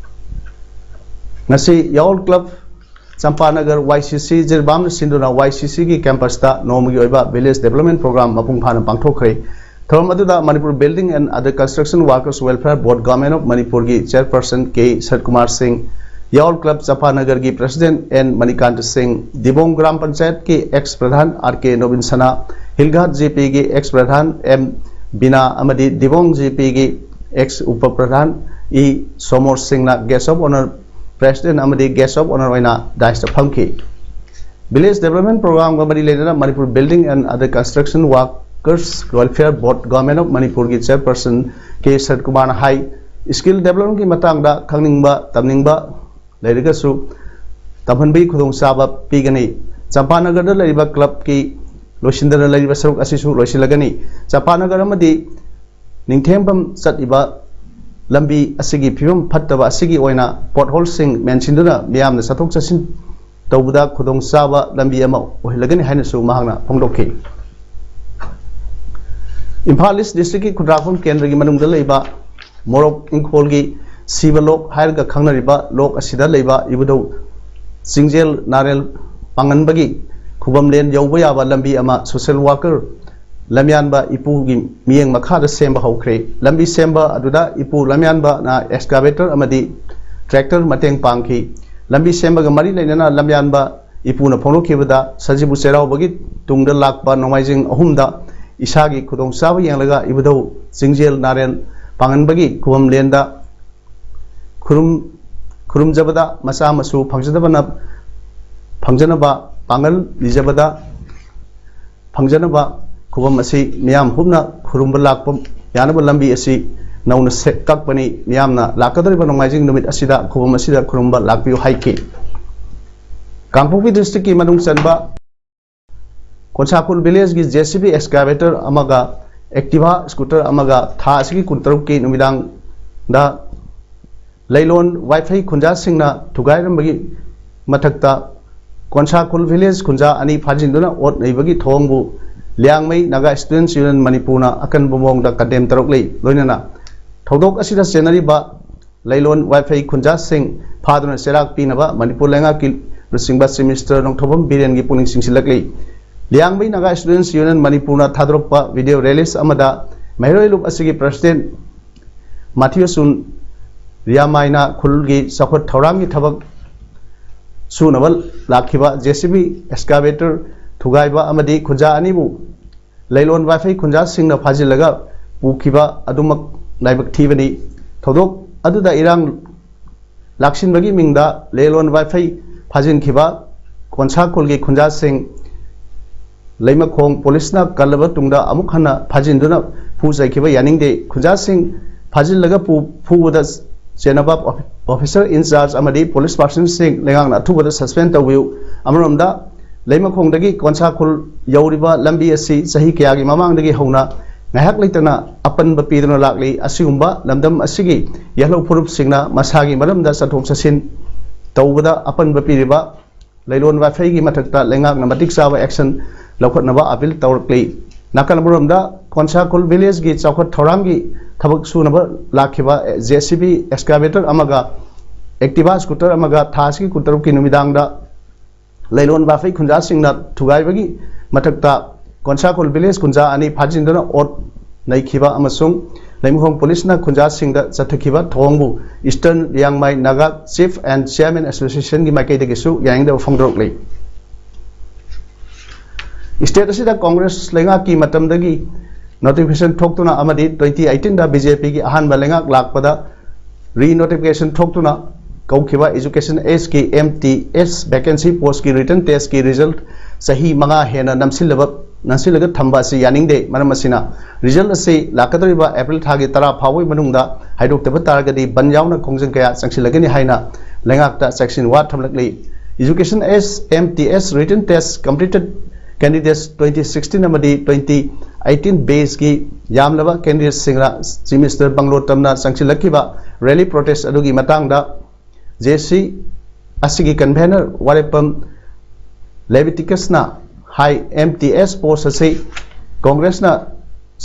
ꯉꯁꯤ ꯌꯥꯑꯣꯜ ꯀ꯭ꯂꯕ ꯆꯝꯄꯥꯅꯒꯔ ꯋꯥꯏ ꯁꯤ ꯁꯤ ꯖꯤꯔꯤꯕꯥꯝꯅ ꯁꯤꯟꯗꯨꯅ ꯋꯥꯏ ꯁꯤ ꯁꯤꯒꯤ ꯀꯦꯝꯄꯁꯇ ꯅꯣꯡꯃꯒꯤ ꯑꯣꯏꯕ ꯚꯤꯂꯦꯖ ꯗꯦꯕꯂꯞꯃꯦꯟ ꯄ꯭ꯔꯣꯒ꯭ꯔꯥꯝ ꯃꯄꯨꯡ ꯐꯥꯅ ꯄꯥꯡꯊꯣꯛꯈ꯭ꯔꯦ꯫ ꯊꯧꯔꯝ ꯑꯗꯨꯗ Manipur building and other construction workers welfare board government of ꯃꯅꯤꯄꯨꯔꯒꯤ chairperson K Saratkumar Singh, Yaol club ꯆꯝꯄꯥꯅꯒꯔꯒꯤ ꯄ꯭ꯔꯦꯁꯤꯗꯦꯟꯠ ꯑꯦꯟ ꯃꯅꯤꯀꯥꯟꯇ ꯁꯤꯡ, ꯗꯤꯕꯣꯡ ꯒ꯭ꯔꯥꯝ ꯄꯟꯆꯥꯌꯠꯀꯤ ex pradhan R K Nobin Sana, Hilghat J ꯄꯤꯒꯤ ꯑꯦꯛꯁ ꯄ꯭ꯔꯙꯥꯟ ꯑꯦꯝ ꯕꯤꯅꯥ ꯑꯃꯗꯤ ꯗꯤꯕꯣꯡ ꯖꯦ ꯄꯤꯒꯤ ꯑꯦꯛꯁ ꯎꯄ ꯄ꯭ꯔꯙꯥꯟ ꯏ ꯁꯣꯃꯣꯔ ꯁꯤꯡꯅ ꯒꯦꯁ ꯑꯣꯐ ꯑꯣꯅꯔ ꯄ꯭ꯔꯦꯁꯤꯗꯦꯟꯠ ꯑꯃꯗꯤ ꯒꯦꯁ ꯑꯣꯐ ꯑꯣꯅꯔ ꯑꯣꯏꯅ ꯗꯥꯏꯁꯇ ꯐꯝꯈꯤ꯫ ꯚꯤꯂꯦꯖ ꯗꯦꯕꯂꯞꯃꯦꯟ ꯄ꯭ꯔꯣꯒ꯭ꯔꯥꯝꯒ ꯃꯔꯤ ꯂꯩꯅꯅ Manipur building and other construction workers welfare board government of ꯃꯅꯤꯄꯨꯔꯒꯤ ꯆꯤꯌꯔꯄꯔꯁꯟ ꯀꯦ ꯁꯔꯠꯀꯨꯃꯥꯔꯅ ꯍꯥꯏ, ꯁ꯭ꯀꯤꯜ ꯗꯦꯕꯂꯞꯃꯦꯟꯠꯀꯤ ꯃꯇꯥꯡꯗ ꯈꯪꯅꯤꯡꯕ, ꯇꯝꯅꯤꯡꯕ ꯂꯩꯔꯒꯁꯨ ꯇꯝꯍꯟꯕꯒꯤ ꯈꯨꯗꯣꯡꯆꯥꯕ ꯄꯤꯒꯅꯤ꯫ ꯆꯝꯄꯥꯅꯒꯔꯗ ꯂꯩꯔꯤꯕ ꯀ꯭ꯂꯕꯀꯤ ꯂꯣꯏꯁꯤꯟꯗꯅ ꯂꯩꯔꯤꯕ ꯁꯔꯨꯛ ꯑꯁꯤꯁꯨ ꯂꯣꯏꯁꯤꯜꯂꯒꯅꯤ꯫ ꯆꯝꯄꯥꯅꯒꯔ ꯑꯃꯗꯤ ꯅꯤꯡꯊꯦꯝꯕꯝ ꯆꯠꯂꯤꯕ ꯂꯝꯕꯤ ꯑꯁꯤꯒꯤ ꯐꯤꯕꯝ ꯐꯠꯇꯕ ꯑꯁꯤꯒꯤ ꯑꯣꯏꯅ ꯄꯣꯠꯍꯣꯜꯁꯤꯡ ꯃꯦꯟꯁꯤꯟꯗꯨꯅ ꯃꯤꯌꯥꯝꯅ ꯆꯠꯊꯣꯛ ꯆꯠꯁꯤꯟ ꯇꯧꯕꯗ ꯈꯨꯗꯣꯡꯆꯥꯕ ꯂꯝꯕꯤ ꯑꯃ ꯑꯣꯏꯍꯜꯂꯒꯅꯤ ꯍꯥꯏꯅꯁꯨ ꯃꯍꯥꯛꯅ ꯐꯣꯡꯗꯣꯛꯈꯤ꯫ ꯏꯝꯐꯥꯜ ꯏꯁ ꯗꯤꯁꯇ꯭ꯔꯤꯛꯀꯤ ꯈꯨꯟꯗ꯭ꯔꯥꯛꯄꯝ ꯀꯦꯟꯗ꯭ꯔꯒꯤ ꯃꯅꯨꯡꯗ ꯂꯩꯕ ꯃꯣꯔꯣꯛ ꯏꯪꯈꯣꯜꯒꯤ ꯁꯤꯕ ꯂꯣꯛ ꯍꯥꯏꯔꯒ ꯈꯪꯅꯔꯤꯕ ꯂꯣꯛ ꯑꯁꯤꯗ ꯂꯩꯕ ꯏꯕꯨꯙꯧ ꯆꯤꯡꯖꯦꯜ ꯅꯥꯔꯦꯜ ꯄꯥꯡꯒꯟꯕꯒꯤ ꯈꯨꯕꯝꯂꯦꯟ ꯌꯧꯕ ꯌꯥꯕ ꯂꯝꯕꯤ ꯑꯃ ꯁꯣꯁꯦꯜ ꯋꯥꯔꯀꯔ ꯂꯝꯌꯥꯟꯕ ꯏꯄꯨꯒꯤ ꯃꯤꯠꯌꯦꯡ ꯃꯈꯥꯗ ꯁꯦꯝꯕ ꯍꯧꯈ꯭ꯔꯦ꯫ ꯂꯝꯕꯤ ꯁꯦꯝꯕ ꯑꯗꯨꯗ ꯏꯄꯨ ꯂꯝꯌꯥꯟꯕꯅ ꯑꯦꯛꯁꯀꯥꯚꯦꯇꯔ ꯑꯃꯗꯤ ꯇ꯭ꯔꯦꯛꯇꯔ ꯃꯇꯦꯡ ꯄꯥꯡꯈꯤ꯫ ꯂꯝꯕꯤ ꯁꯦꯝꯕꯒ ꯃꯔꯤ ꯂꯩꯅꯅ ꯂꯝꯌꯥꯟꯕ ꯏꯄꯨꯅ ꯐꯣꯡꯗꯣꯛꯈꯤꯕꯗ, ꯁꯖꯤꯕꯨ ꯆꯩꯔꯥꯎꯕꯒꯤ ꯇꯨꯡꯗ ꯂꯥꯛꯄ ꯅꯣꯡꯃꯥꯏꯖꯤꯡ ꯑꯍꯨꯝꯗ ꯏꯁꯥꯒꯤ ꯈꯨꯗꯣꯡꯆꯥꯕ ꯌꯦꯡꯂꯒ ꯏꯕꯨꯙꯧ ꯆꯤꯡꯖꯦꯜ ꯅꯥꯔꯦꯟ ꯄꯥꯡꯒꯟꯕꯒꯤ ꯈꯨꯕꯝ ꯂꯦꯟꯗ ꯈꯨꯔꯨꯝ ꯈꯨꯔꯨꯝꯖꯕꯗ ꯃꯆꯥ ꯃꯁꯨ ꯐꯪꯖꯗꯕꯅ ꯐꯪꯖꯅꯕ ꯄꯥꯡꯒꯜ ꯅꯤꯖꯕꯗ ꯐꯪꯖꯅꯕ ꯈꯨꯕꯝ ꯑꯁꯤ ꯃꯤꯌꯥꯝ ꯄꯨꯝꯅ ꯈꯨꯔꯨꯝꯕ ꯂꯥꯛꯄ ꯌꯥꯅꯕ ꯂꯝꯕꯤ ꯑꯁꯤ ꯅꯧꯅ ꯁꯦ-, ꯀꯛꯄꯅꯤ꯫ ꯃꯤꯌꯥꯝꯅ ꯂꯥꯛꯀꯗꯧꯔꯤꯕ ꯅꯣꯡꯃꯥꯏꯖꯤꯡ ꯅꯨꯃꯤꯠ ꯑꯁꯤꯗ ꯈꯨꯕꯝ ꯑꯁꯤꯗ ꯈꯨꯔꯨꯝꯕ ꯂꯥꯛꯄꯤꯌꯨ ꯍꯥꯏꯈꯤ꯫ ꯀꯥꯡꯄꯣꯛꯄꯤ ꯗꯤꯁꯇ꯭ꯔꯤꯛꯀꯤ ꯃꯅꯨꯡ ꯆꯟꯕ ꯀꯣꯟꯁꯥꯈꯨꯜ ꯚꯤꯂꯦꯖꯀꯤ ꯖꯦ ꯁꯤ ꯕꯤ ꯑꯦꯛꯁꯀꯥꯚꯦꯇꯔ ꯑꯃꯒ ꯑꯦꯛꯇꯤꯚꯥ ꯁ꯭ꯀꯨꯇꯔ ꯑꯃꯒ ꯊꯥ ꯑꯁꯤꯒꯤ ꯀꯨꯟꯇꯔꯨꯛꯀꯤ ꯅꯨꯃꯤꯗꯥꯡꯗ ꯂꯩꯂꯣꯟ ꯋꯥꯏꯐꯩ ꯈꯨꯟꯖꯥꯁꯤꯡꯅ ꯊꯨꯒꯥꯏꯔꯝꯕꯒꯤ ꯃꯊꯛꯇ ꯀꯣꯟꯁꯥꯈꯨꯜ ꯚꯤꯂꯦꯖ ꯈꯨꯟꯖꯥ ꯑꯅꯤ ꯐꯥꯖꯤꯟꯗꯨꯅ ꯑꯣꯠ ꯅꯩꯕꯒꯤ ꯊꯧꯑꯣꯡꯕꯨ ꯂꯤꯌꯥꯡꯃꯩ ꯅꯥꯒꯥ ꯁ꯭ꯇꯨꯗꯦꯟꯠꯁ ꯌꯨꯅꯤꯌꯟ ꯃꯅꯤꯄꯨꯔꯅ ꯑꯀꯟꯕ ꯃꯑꯣꯡꯗ ꯀꯟꯗꯦꯝ ꯇꯧꯔꯛꯂꯤ꯫ ꯂꯣꯏꯅꯅ ꯊꯧꯗꯣꯛ ꯑꯁꯤꯗ ꯆꯦꯟꯅꯔꯤꯕ ꯂꯩꯂꯣꯟ ꯋꯥꯏꯐꯩ ꯈꯨꯟꯖꯥꯁꯤꯡ ꯐꯥꯗꯨꯅ ꯆꯩꯔꯥꯛ ꯄꯤꯅꯕ ꯃꯅꯤꯄꯨꯔ ꯂꯩꯉꯥꯛꯀꯤ ꯂꯨꯆꯤꯡꯕ ꯆꯤꯐ ꯃꯤꯅꯤꯁꯇꯔ ꯅꯣꯡꯊꯣꯝꯕꯝ ꯕꯤꯔꯦꯟꯒꯤ ꯄꯨꯛꯅꯤꯡ ꯆꯤꯡꯁꯤꯜꯂꯛꯂꯤ꯫ ꯂꯤꯌꯥꯡꯃꯩ ꯅꯥꯒꯥ ꯁ꯭ꯇꯨꯗꯦꯟꯠꯁ ꯌꯨꯅꯤꯌꯟ ꯃꯅꯤꯄꯨꯔꯅ ꯊꯥꯗꯣꯔꯛꯄ ꯚꯤꯗꯤꯑꯣ ꯔꯤꯂꯤꯖ ꯑꯃꯗ ꯃꯍꯩꯔꯣꯏ ꯂꯨꯞ ꯑꯁꯤꯒꯤ ꯄ꯭ꯔꯁꯤꯗꯦꯟꯠ ꯃꯥꯊꯤꯌꯨ ꯆꯨꯟ ꯔꯤꯌꯥꯃꯥꯏꯅ ꯈꯨꯜꯒꯤ ꯆꯥꯎꯈꯠ ꯊꯧꯔꯥꯡꯒꯤ ꯊꯕꯛ ꯁꯨꯅꯕ ꯂꯥꯛꯈꯤꯕ ꯖꯦ ꯁꯤ ꯕꯤ ꯑꯦꯛꯁꯀꯥꯚꯦꯇꯔ ꯊꯨꯒꯥꯏꯕ ꯑꯃꯗꯤ ꯈꯨꯟꯖꯥ ꯑꯅꯤꯕꯨ ꯂꯩꯂꯣꯟ ꯋꯥꯏꯐꯩ ꯈꯨꯟꯖꯥꯁꯤꯡꯅ ꯐꯥꯖꯤꯜꯂꯒ ꯄꯨꯈꯤꯕ ꯑꯗꯨꯃꯛ ꯂꯥꯏꯕꯛ ꯊꯤꯕꯅꯤ꯫ ꯊꯧꯗꯣꯛ ꯑꯗꯨꯗ ꯏꯔꯥꯡ ꯂꯥꯛꯁꯤꯟꯕꯒꯤ ꯃꯤꯡꯗ ꯂꯩꯂꯣꯟ ꯋꯥꯏꯐꯩ ꯐꯥꯖꯤꯟꯈꯤꯕ ꯀꯣꯟꯁꯥꯈꯨꯜꯒꯤ ꯈꯨꯟꯖꯥꯁꯤꯡ ꯂꯩꯃꯈꯣꯡ ꯄꯨꯂꯤꯁꯅ ꯀꯜꯂꯕ ꯇꯨꯡꯗ ꯑꯃꯨꯛ ꯍꯟꯅ ꯐꯥꯖꯤꯟꯗꯨꯅ ꯐꯨ ꯆꯩꯈꯤꯕ ꯌꯥꯅꯤꯡꯗꯦ꯫ ꯈꯨꯟꯖꯥꯁꯤꯡ ꯐꯥꯖꯤꯜꯂꯒ ꯄꯨ-, ꯐꯨꯕꯗ ꯆꯦꯟꯅꯕ ꯑꯣꯐꯤꯁꯔ ꯏꯟꯆꯥꯔꯖ ꯑꯃꯗꯤ ꯄꯨꯂꯤꯁ ꯄꯥꯔꯁꯟꯁꯤꯡ ꯂꯩꯉꯥꯛꯅ ꯑꯊꯨꯕꯗ ꯁꯁꯄꯦꯟ ꯇꯧꯕꯤꯌꯨ꯫ ꯑꯃꯔꯣꯝꯗ ꯂꯩꯃꯈꯣꯡꯗꯒꯤ ꯀꯣꯟꯁꯥꯈꯨꯜ ꯌꯧꯔꯤꯕ ꯂꯝꯕꯤ ꯑꯁꯤ ꯆꯍꯤ ꯀꯌꯥꯒꯤ ꯃꯃꯥꯡꯗꯒꯤ ꯍꯧꯅ ꯉꯥꯏꯍꯥꯛ ꯂꯩꯇꯅ ꯑꯄꯟꯕ ꯄꯤꯗꯨꯅ ꯂꯥꯛꯂꯤ꯫ ꯑꯁꯤꯒꯨꯝꯕ ꯂꯝꯗꯝ ꯑꯁꯤꯒꯤ ꯌꯦꯜꯍꯧ ꯐꯨꯔꯨꯞꯁꯤꯡꯅ ꯃꯁꯥꯒꯤ ꯃꯔꯝꯗ ꯆꯠꯊꯣꯛ ꯆꯠꯁꯤꯟ ꯇꯧꯕꯗ ꯑꯄꯟꯕ ꯄꯤꯔꯤꯕ ꯂꯩꯂꯣꯟ ꯋꯥꯏꯐꯩꯒꯤ ꯃꯊꯛꯇ ꯂꯩꯉꯥꯛꯅ ꯃꯇꯤꯛ ꯆꯥꯕ ꯑꯦꯛꯁꯟ ꯂꯧꯈꯠꯅꯕ ꯑꯄꯤꯜ ꯇꯧꯔꯛꯂꯤ꯫ ꯅꯥꯀꯜ ꯑꯃꯔꯣꯝꯗ ꯀꯣꯟꯁꯥꯈꯨꯜ ꯚꯤꯂꯦꯖꯀꯤ ꯆꯥꯎꯈꯠ ꯊꯧꯔꯥꯡꯒꯤ ꯊꯕꯛ ꯁꯨꯅꯕ ꯂꯥꯛꯈꯤꯕ ꯖꯦ ꯁꯤ ꯕꯤ ꯑꯦꯛꯁꯀꯥꯚꯦꯇꯔ ꯑꯃꯒ ꯑꯦꯛꯇꯤꯚꯥ ꯁ꯭ꯀꯨꯇꯔ ꯑꯃꯒ ꯊꯥ ꯑꯁꯤꯒꯤ ꯀꯨꯟꯇꯔꯨꯛꯀꯤ ꯅꯨꯃꯤꯗꯥꯡꯗ ꯂꯩꯂꯣꯟ ꯋꯥꯏꯐꯩ ꯈꯨꯟꯖꯥꯁꯤꯡꯅ ꯊꯨꯒꯥꯏꯕꯒꯤ ꯃꯊꯛꯇ ꯀꯣꯟꯁꯥꯈꯨꯜ ꯚꯤꯂꯦꯖ ꯈꯨꯟꯖꯥ ꯑꯅꯤ ꯐꯥꯖꯤꯟꯗꯨꯅ ꯑꯣꯠ ꯅꯩꯈꯤꯕ ꯑꯃꯁꯨꯡ ꯂꯩꯃꯈꯣꯡ ꯄꯨꯂꯤꯁꯅ ꯈꯨꯟꯖꯥꯁꯤꯡꯗ ꯆꯠꯊꯈꯤꯕ ꯊꯧꯑꯣꯡꯕꯨ Eastern Liangmai Naga Chief and Chairman Associationꯒꯤ ꯃꯥꯏꯀꯩꯗꯒꯤꯁꯨ ꯌꯥꯅꯤꯡꯗꯕ ꯐꯣꯡꯗꯣꯔꯛꯂꯤ꯫ ꯁ꯭ꯇꯦꯠ ꯑꯁꯤꯗ ꯀꯣꯡꯒ꯭ꯔꯦꯁ ꯂꯩꯉꯥꯛꯀꯤ ꯃꯇꯝꯗꯒꯤ ꯅꯣꯇꯤꯐꯤꯀꯦꯁꯟ ꯊꯣꯛꯇꯨꯅ ꯑꯃꯗꯤ twenty eighteenꯗ ꯕꯤ ꯖꯦ ꯄꯤꯒꯤ ꯑꯍꯥꯟꯕ ꯂꯩꯉꯥꯛ ꯂꯥꯛꯄꯗ ꯔꯤꯅꯣꯇꯤꯐꯤꯀꯦꯁꯟ ꯊꯣꯛꯇꯨꯅ ꯀꯧꯈꯤꯕ ꯏꯖꯨꯀꯦꯁꯟ ꯑꯦꯖꯀꯤ ꯑꯦꯝ ꯇꯤ ꯑꯦꯁ ꯚꯦꯀꯦꯟꯁꯤ ꯄꯣꯁꯀꯤ ꯔꯤꯇꯟ ꯇꯦꯁꯀꯤ ꯔꯤꯖꯜꯠ ꯆꯍꯤ ꯃꯉꯥ ꯍꯦꯟꯅ ꯅꯝꯁꯤꯜꯂꯕ, ꯅꯝꯁꯤꯜꯂꯒ ꯊꯝꯕ ꯑꯁꯤ ꯌꯥꯅꯤꯡꯗꯦ꯫ ꯃꯔꯝ ꯑꯁꯤꯅ, ꯔꯤꯖꯜꯠ ꯑꯁꯤ ꯂꯥꯛꯀꯗꯧꯔꯤꯕ ꯑꯦꯄ꯭ꯔꯤꯜ ꯊꯥꯒꯤ ꯇꯔꯥ ꯐꯥꯎꯕꯒꯤ ꯃꯅꯨꯡꯗ ꯍꯥꯏꯗꯣꯛꯇꯕ ꯇꯥꯔꯒꯗꯤ ꯕꯟ ꯌꯥꯎꯅ ꯈꯣꯡꯖꯪ ꯀꯌꯥ ꯆꯪꯁꯤꯜꯂꯒꯅꯤ ꯍꯥꯏꯅ ꯂꯩꯉꯥꯛꯇ ꯆꯦꯛꯁꯤꯟ ꯋꯥ ꯊꯝꯂꯛꯂꯤ꯫ Education as M T S written test complete candidates twenty sixteen ꯑꯃꯗꯤ twenty ꯑꯩꯠꯇꯤꯟ ꯕꯦꯁꯀꯤ ꯌꯥꯝꯂꯕ ꯀꯦꯟꯗꯤꯗꯦꯠꯁꯤꯡꯅ ꯆꯤꯐ ꯃꯤꯅꯤꯁꯇꯔ ꯕꯪꯒ꯭ꯂꯣ ꯇꯝꯅ ꯆꯪꯁꯤꯜꯂꯛꯈꯤꯕ ꯔꯦꯂꯤ ꯄ꯭ꯔꯣꯇꯦꯁ ꯑꯗꯨꯒꯤ ꯃꯇꯥꯡꯗ ꯖꯦ ꯁꯤ ꯑꯁꯤꯒꯤ ꯀꯟꯚꯦꯅꯔ ꯋꯥꯔꯦꯞꯐꯝ ꯂꯦꯕꯤꯇꯤꯀꯁꯅ ꯍꯥꯏ, ꯑꯦꯝ ꯇꯤ ꯑꯦꯁ ꯄꯣꯁ ꯑꯁꯤ ꯀꯣꯡꯒ꯭ꯔꯦꯁꯅ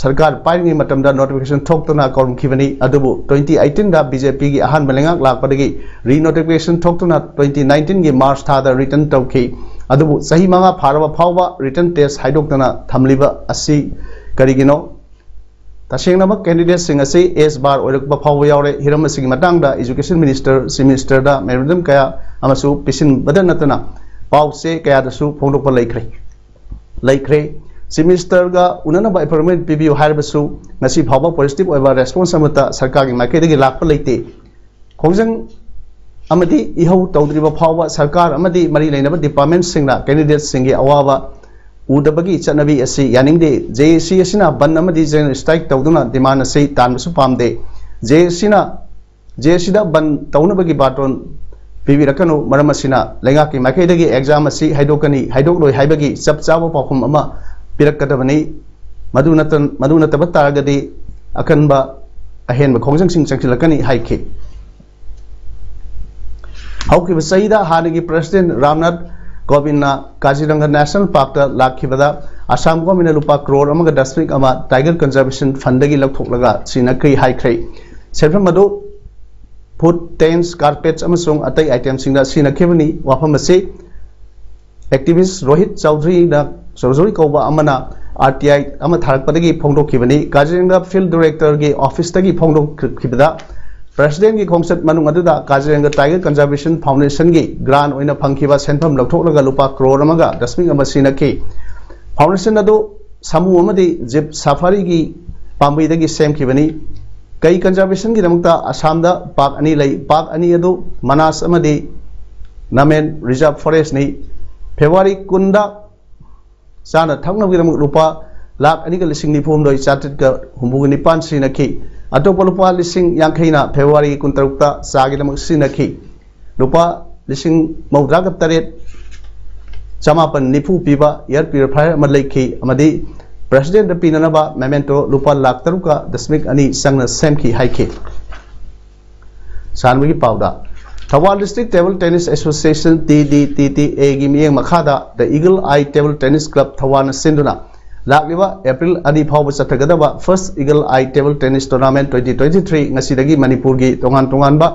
ꯁꯔꯀꯥꯔ ꯄꯥꯏꯔꯤꯉꯩ ꯃꯇꯝꯗ ꯅꯣꯇꯤꯐꯤꯀꯦꯁꯟ ꯊꯣꯛꯇꯨꯅ ꯀꯧꯔꯝꯈꯤꯕꯅꯤ, ꯑꯗꯨꯕꯨ ꯇ꯭ꯋꯦꯟꯇꯤ ꯑꯩꯠꯇꯤꯟꯗ ꯕꯤ ꯖꯦ ꯄꯤꯒꯤ ꯑꯍꯥꯟꯕ ꯂꯩꯉꯥꯛ ꯂꯥꯛꯄꯗꯒꯤ ꯔꯤꯅꯣꯇꯤꯐꯤꯀꯦꯁꯟ ꯊꯣꯛꯇꯨꯅ ꯇ꯭ꯋꯦꯟꯇꯤ ꯅꯥꯏꯟꯇꯤꯟꯒꯤ ꯃꯥꯔꯆ ꯊꯥꯗ ꯔꯤꯇꯔꯟ ꯇꯧꯈꯤ꯫ ꯑꯗꯨꯕꯨ ꯆꯍꯤ ꯃꯉꯥ ꯐꯥꯔꯕ ꯐꯥꯎꯕ ꯔꯤꯇꯟ ꯇꯦꯁ ꯍꯥꯏꯗꯣꯛꯇꯅ ꯊꯝꯂꯤꯕ ꯑꯁꯤ ꯀꯔꯤꯒꯤꯅꯣ? ꯇꯁꯦꯡꯂꯕ ꯀꯦꯟꯗꯤꯗꯦꯠꯁꯤꯡ ꯑꯁꯤ ꯑꯦꯁ ꯕꯥꯔ ꯑꯣꯏꯔꯛꯄ ꯐꯥꯎꯕ ꯌꯥꯎꯔꯦ꯫ ꯍꯤꯔꯝ ꯑꯁꯤꯒꯤ ꯃꯇꯥꯡꯗ ꯏꯖꯨꯀꯦꯁꯟ ꯃꯤꯅꯤꯁꯇꯔ, ꯆꯤꯐ ꯃꯤꯅꯤꯁꯇꯔꯗ ꯃꯦꯃꯣꯔꯦꯟꯗꯝ ꯀꯌꯥ ꯑꯃꯁꯨ ꯄꯤꯁꯤꯟꯕꯗ ꯅꯠꯇꯅ ꯄꯥꯎ ꯆꯦ ꯀꯌꯥꯗꯁꯨ ꯐꯣꯡꯗꯣꯛꯄ ꯂꯩꯈ꯭ꯔꯦ꯫ ꯂꯩꯈ꯭ꯔꯦ꯫ ꯆꯤꯐ ꯃꯤꯅꯤꯁꯇꯔꯒ ꯎꯅꯅꯕ ꯑꯦꯄꯣꯏꯟꯃꯦꯟ ꯄꯤꯕꯤꯌꯨ ꯍꯥꯏꯔꯕꯁꯨ ꯉꯁꯤ ꯐꯥꯎꯕ ꯄꯣꯖꯤꯇꯤꯚ ꯑꯣꯏꯕ ꯔꯦꯁꯄꯣꯟꯁ ꯑꯃꯠꯇ ꯁꯔꯀꯥꯔꯒꯤ ꯃꯥꯏꯀꯩꯗꯒꯤ ꯂꯥꯛꯄ ꯂꯩꯇꯦ꯫ ꯈꯣꯡꯖꯪ ꯑꯃꯗꯤ ꯏꯍꯧ ꯇꯧꯗ꯭ꯔꯤꯕ ꯐꯥꯎꯕ ꯁꯔꯀꯥꯔ ꯑꯃꯗꯤ ꯃꯔꯤ ꯂꯩꯅꯕ ꯗꯤꯄꯥꯔꯠꯃꯦꯟꯁꯤꯡꯅ ꯀꯦꯟꯗꯤꯗꯦꯠꯁꯤꯡꯒꯤ ꯑꯋꯥꯕ ꯎꯗꯕꯒꯤ ꯆꯠꯅꯕꯤ ꯑꯁꯤ ꯌꯥꯅꯤꯡꯗꯦ꯫ ꯖꯦ ꯑꯦ ꯁꯤ ꯑꯁꯤꯅ ꯕꯟ ꯑꯃꯗꯤ ꯖꯦꯅꯔꯦꯜ ꯁ꯭ꯇ꯭ꯔꯥꯏꯛ ꯇꯧꯗꯨꯅ ꯗꯤꯃꯥꯟ ꯑꯁꯤ ꯇꯥꯟꯕꯁꯨ ꯄꯥꯝꯗꯦ꯫ ꯖꯦ ꯑꯦ ꯁꯤꯅ, ꯖꯦ ꯑꯦ ꯁꯤꯗ ꯕꯟ ꯇꯧꯅꯕꯒꯤ ꯕꯥꯔꯇꯣꯟ ꯄꯤꯕꯤꯔꯛꯀꯅꯨ꯫ ꯃꯔꯝ ꯑꯁꯤꯅ ꯂꯩꯉꯥꯛꯀꯤ ꯃꯥꯏꯀꯩꯗꯒꯤ ꯑꯦꯛꯖꯥꯝ ꯑꯁꯤ ꯍꯥꯏꯗꯣꯛꯀꯅꯤ, ꯍꯥꯏꯗꯣꯛꯂꯣꯏ ꯍꯥꯏꯕꯒꯤ ꯆꯞ ꯆꯥꯕ ꯄꯥꯎꯈꯨꯝ ꯑꯃ ꯄꯤꯔꯛꯀꯗꯕꯅꯤ꯫ ꯃꯗꯨ ꯅꯠꯇ-, ꯃꯗꯨ ꯅꯠꯇꯕ ꯇꯥꯔꯒꯗꯤ ꯑꯀꯟꯕ ꯑꯍꯦꯟꯕ ꯈꯣꯡꯖꯪꯁꯤꯡ ꯆꯪꯁꯤꯜꯂꯛꯀꯅꯤ ꯍꯥꯏꯈꯤ꯫ ꯍꯧꯈꯤꯕ ꯆꯍꯤꯗ ꯍꯥꯟꯅꯒꯤ ꯄ꯭ꯔꯦꯁꯤꯗꯦꯟ ꯔꯥꯝꯅꯥꯊ ꯀꯣꯕꯤꯟꯗꯅ ꯀꯥꯖꯤꯔꯪꯒ ꯅꯦꯁꯅꯦꯜ ꯄꯥꯔꯛꯇ ꯂꯥꯛꯈꯤꯕꯗ ꯑꯁꯥꯝ ꯒꯣꯔꯃꯦꯟꯅ ꯂꯨꯄꯥ ꯀ꯭ꯔꯣꯔ ꯑꯃꯒ ꯗꯁꯃꯤꯛ ꯑꯃ ꯇꯥꯏꯒꯔ ꯀꯟꯖꯔꯕꯦꯁꯟ ꯐꯟꯗꯒꯤ ꯂꯧꯊꯣꯛꯂꯒ ꯁꯤꯖꯤꯟꯅꯈ꯭ꯔꯤ ꯍꯥꯏꯈ꯭ꯔꯦ꯫ ꯁꯦꯟꯐꯝ ꯑꯗꯨ ꯐꯨꯗ, ꯇꯦꯟꯠꯁ, ꯀꯥꯔꯄꯦꯠꯁ ꯑꯃꯁꯨꯡ ꯑꯇꯩ ꯑꯥꯏꯇꯦꯝꯁꯤꯡꯗ ꯁꯤꯖꯤꯟꯅꯈꯤꯕꯅꯤ꯫ ꯋꯥꯐꯝ ꯑꯁꯤ ꯑꯦꯛꯇꯤꯚꯤꯁ ꯔꯣꯍꯤꯠ ꯆꯧꯙꯔꯤꯅ, ꯆꯧꯙꯔꯤ ꯀꯧꯕ ꯑꯃꯅ ꯑꯥꯔ ꯇꯤ ꯑꯥꯏ ꯑꯃ ꯊꯥꯔꯛꯄꯗꯒꯤ ꯐꯣꯡꯗꯣꯛꯈꯤꯕꯅꯤ꯫ ꯀꯥꯖꯤꯔꯪꯒ ꯐꯤꯜꯗ ꯗꯤꯔꯦꯛꯇꯔꯒꯤ ꯑꯣꯐꯤꯁꯇꯒꯤ ꯐꯣꯡꯗꯣꯛꯈꯤꯕꯗ ꯄ꯭ꯔꯦꯁꯤꯗꯦꯟꯒꯤ ꯈꯣꯡꯆꯠ ꯃꯅꯨꯡ ꯑꯗꯨꯗ ꯀꯥꯖꯤꯔꯪꯒ ꯇꯥꯏꯒꯔ ꯀꯟꯖꯔꯕꯦꯁꯟ ꯐꯥꯎꯟꯗꯦꯁꯟꯒꯤ ꯒ꯭ꯔꯥꯟ ꯑꯣꯏꯅ ꯐꯪꯈꯤꯕ ꯁꯦꯟꯐꯝ ꯂꯧꯊꯣꯛꯂꯒ ꯂꯨꯄꯥ ꯀ꯭ꯔꯣꯔ ꯑꯃꯒ ꯗꯁꯃꯤꯛ ꯑꯃ ꯁꯤꯖꯤꯟꯅꯈꯤ꯫ ꯐꯥꯎꯟꯗꯦꯁꯟ ꯑꯗꯨ ꯁꯥꯃꯨ ꯑꯃꯗꯤ ꯖꯤꯞ ꯁꯥꯐꯥꯔꯤꯒꯤ ꯄꯥꯝꯕꯩꯗꯒꯤ ꯁꯦꯝꯈꯤꯕꯅꯤ꯫ ꯀꯩ ꯀꯟꯖꯔꯕꯦꯁꯟꯒꯤꯗꯃꯛꯇ ꯑꯁꯥꯝꯗ ꯄꯥꯔꯛ ꯑꯅꯤ ꯂꯩ꯫ ꯄꯥꯔꯛ ꯑꯅꯤ ꯑꯗꯨ ꯃꯅꯥꯁ ꯑꯃꯗꯤ ꯅꯥꯃꯦꯟ ꯔꯤꯖꯥꯔꯚ ꯐꯣꯔꯦꯁ꯭ꯠꯅꯤ꯫ ꯐꯦꯕ꯭ꯔꯨꯋꯥꯔꯤ ꯀꯨꯟꯗ ꯆꯥꯅ ꯊꯛꯅꯕꯒꯤꯗꯃꯛ ꯂꯨꯄꯥ ꯂꯥꯈ ꯑꯅꯤꯒ ꯂꯤꯁꯤꯡ ꯅꯤꯐꯨ ꯍꯨꯝꯗꯣꯏ ꯆꯥꯇ꯭ꯔꯦꯠꯀ ꯍꯨꯝꯐꯨꯒ ꯅꯤꯄꯥꯟ ꯁꯤꯖꯤꯟꯅꯈꯤ꯫ ꯑꯇꯣꯞꯄ ꯂꯨꯄꯥ ꯂꯤꯁꯤꯡ ꯌꯥꯡꯈꯩꯅ ꯐꯦꯕ꯭ꯔꯨꯋꯥꯔꯤ ꯀꯨꯟꯇꯔꯨꯛꯇ ꯆꯥꯒꯤꯗꯃꯛ ꯁꯤꯖꯤꯟꯅꯈꯤ꯫ ꯂꯨꯄꯥ ꯂꯤꯁꯤꯡ ꯃꯧꯗ꯭ꯔꯥꯒ ꯇꯔꯦꯠ ꯆꯃꯥꯄꯟ ꯅꯤꯐꯨ ꯄꯤꯕ ꯑꯦꯌꯔ ꯄ꯭ꯌꯨꯔꯤꯐꯥꯌꯔ ꯑꯃ ꯂꯩꯈꯤ ꯑꯃꯗꯤ ꯄ꯭ꯔꯦꯁꯤꯗꯦꯟꯗ ꯄꯤꯅꯅꯕ ꯃꯦꯃꯦꯟꯇꯣ ꯂꯨꯄꯥ ꯂꯥꯈ ꯇꯔꯨꯛꯀ ꯗꯁꯃꯤꯛ ꯑꯅꯤ ꯆꯪꯅ ꯁꯦꯝꯈꯤ ꯍꯥꯏꯈꯤ꯫ ꯁꯥꯟꯅꯕꯒꯤ ꯄꯥꯎꯗ, Thoubal district table tennis association, T D T T ꯑꯦꯒꯤ ꯃꯤꯠꯌꯦꯡ ꯃꯈꯥꯗ The Eagle Eye Table Tennis Club ꯊꯧꯕꯥꯜꯅ ꯁꯤꯟꯗꯨꯅ ꯂꯥꯛꯂꯤꯕ ꯑꯦꯄ꯭ꯔꯤꯜ ꯑꯅꯤ ꯐꯥꯎꯕ ꯆꯠꯊꯒꯗꯕ First Eagle Eye Table Tennis Tournament twenty twenty-three ꯉꯁꯤꯗꯒꯤ ꯃꯅꯤꯄꯨꯔꯒꯤ ꯇꯣꯉꯥꯟ ꯇꯣꯉꯥꯟꯕ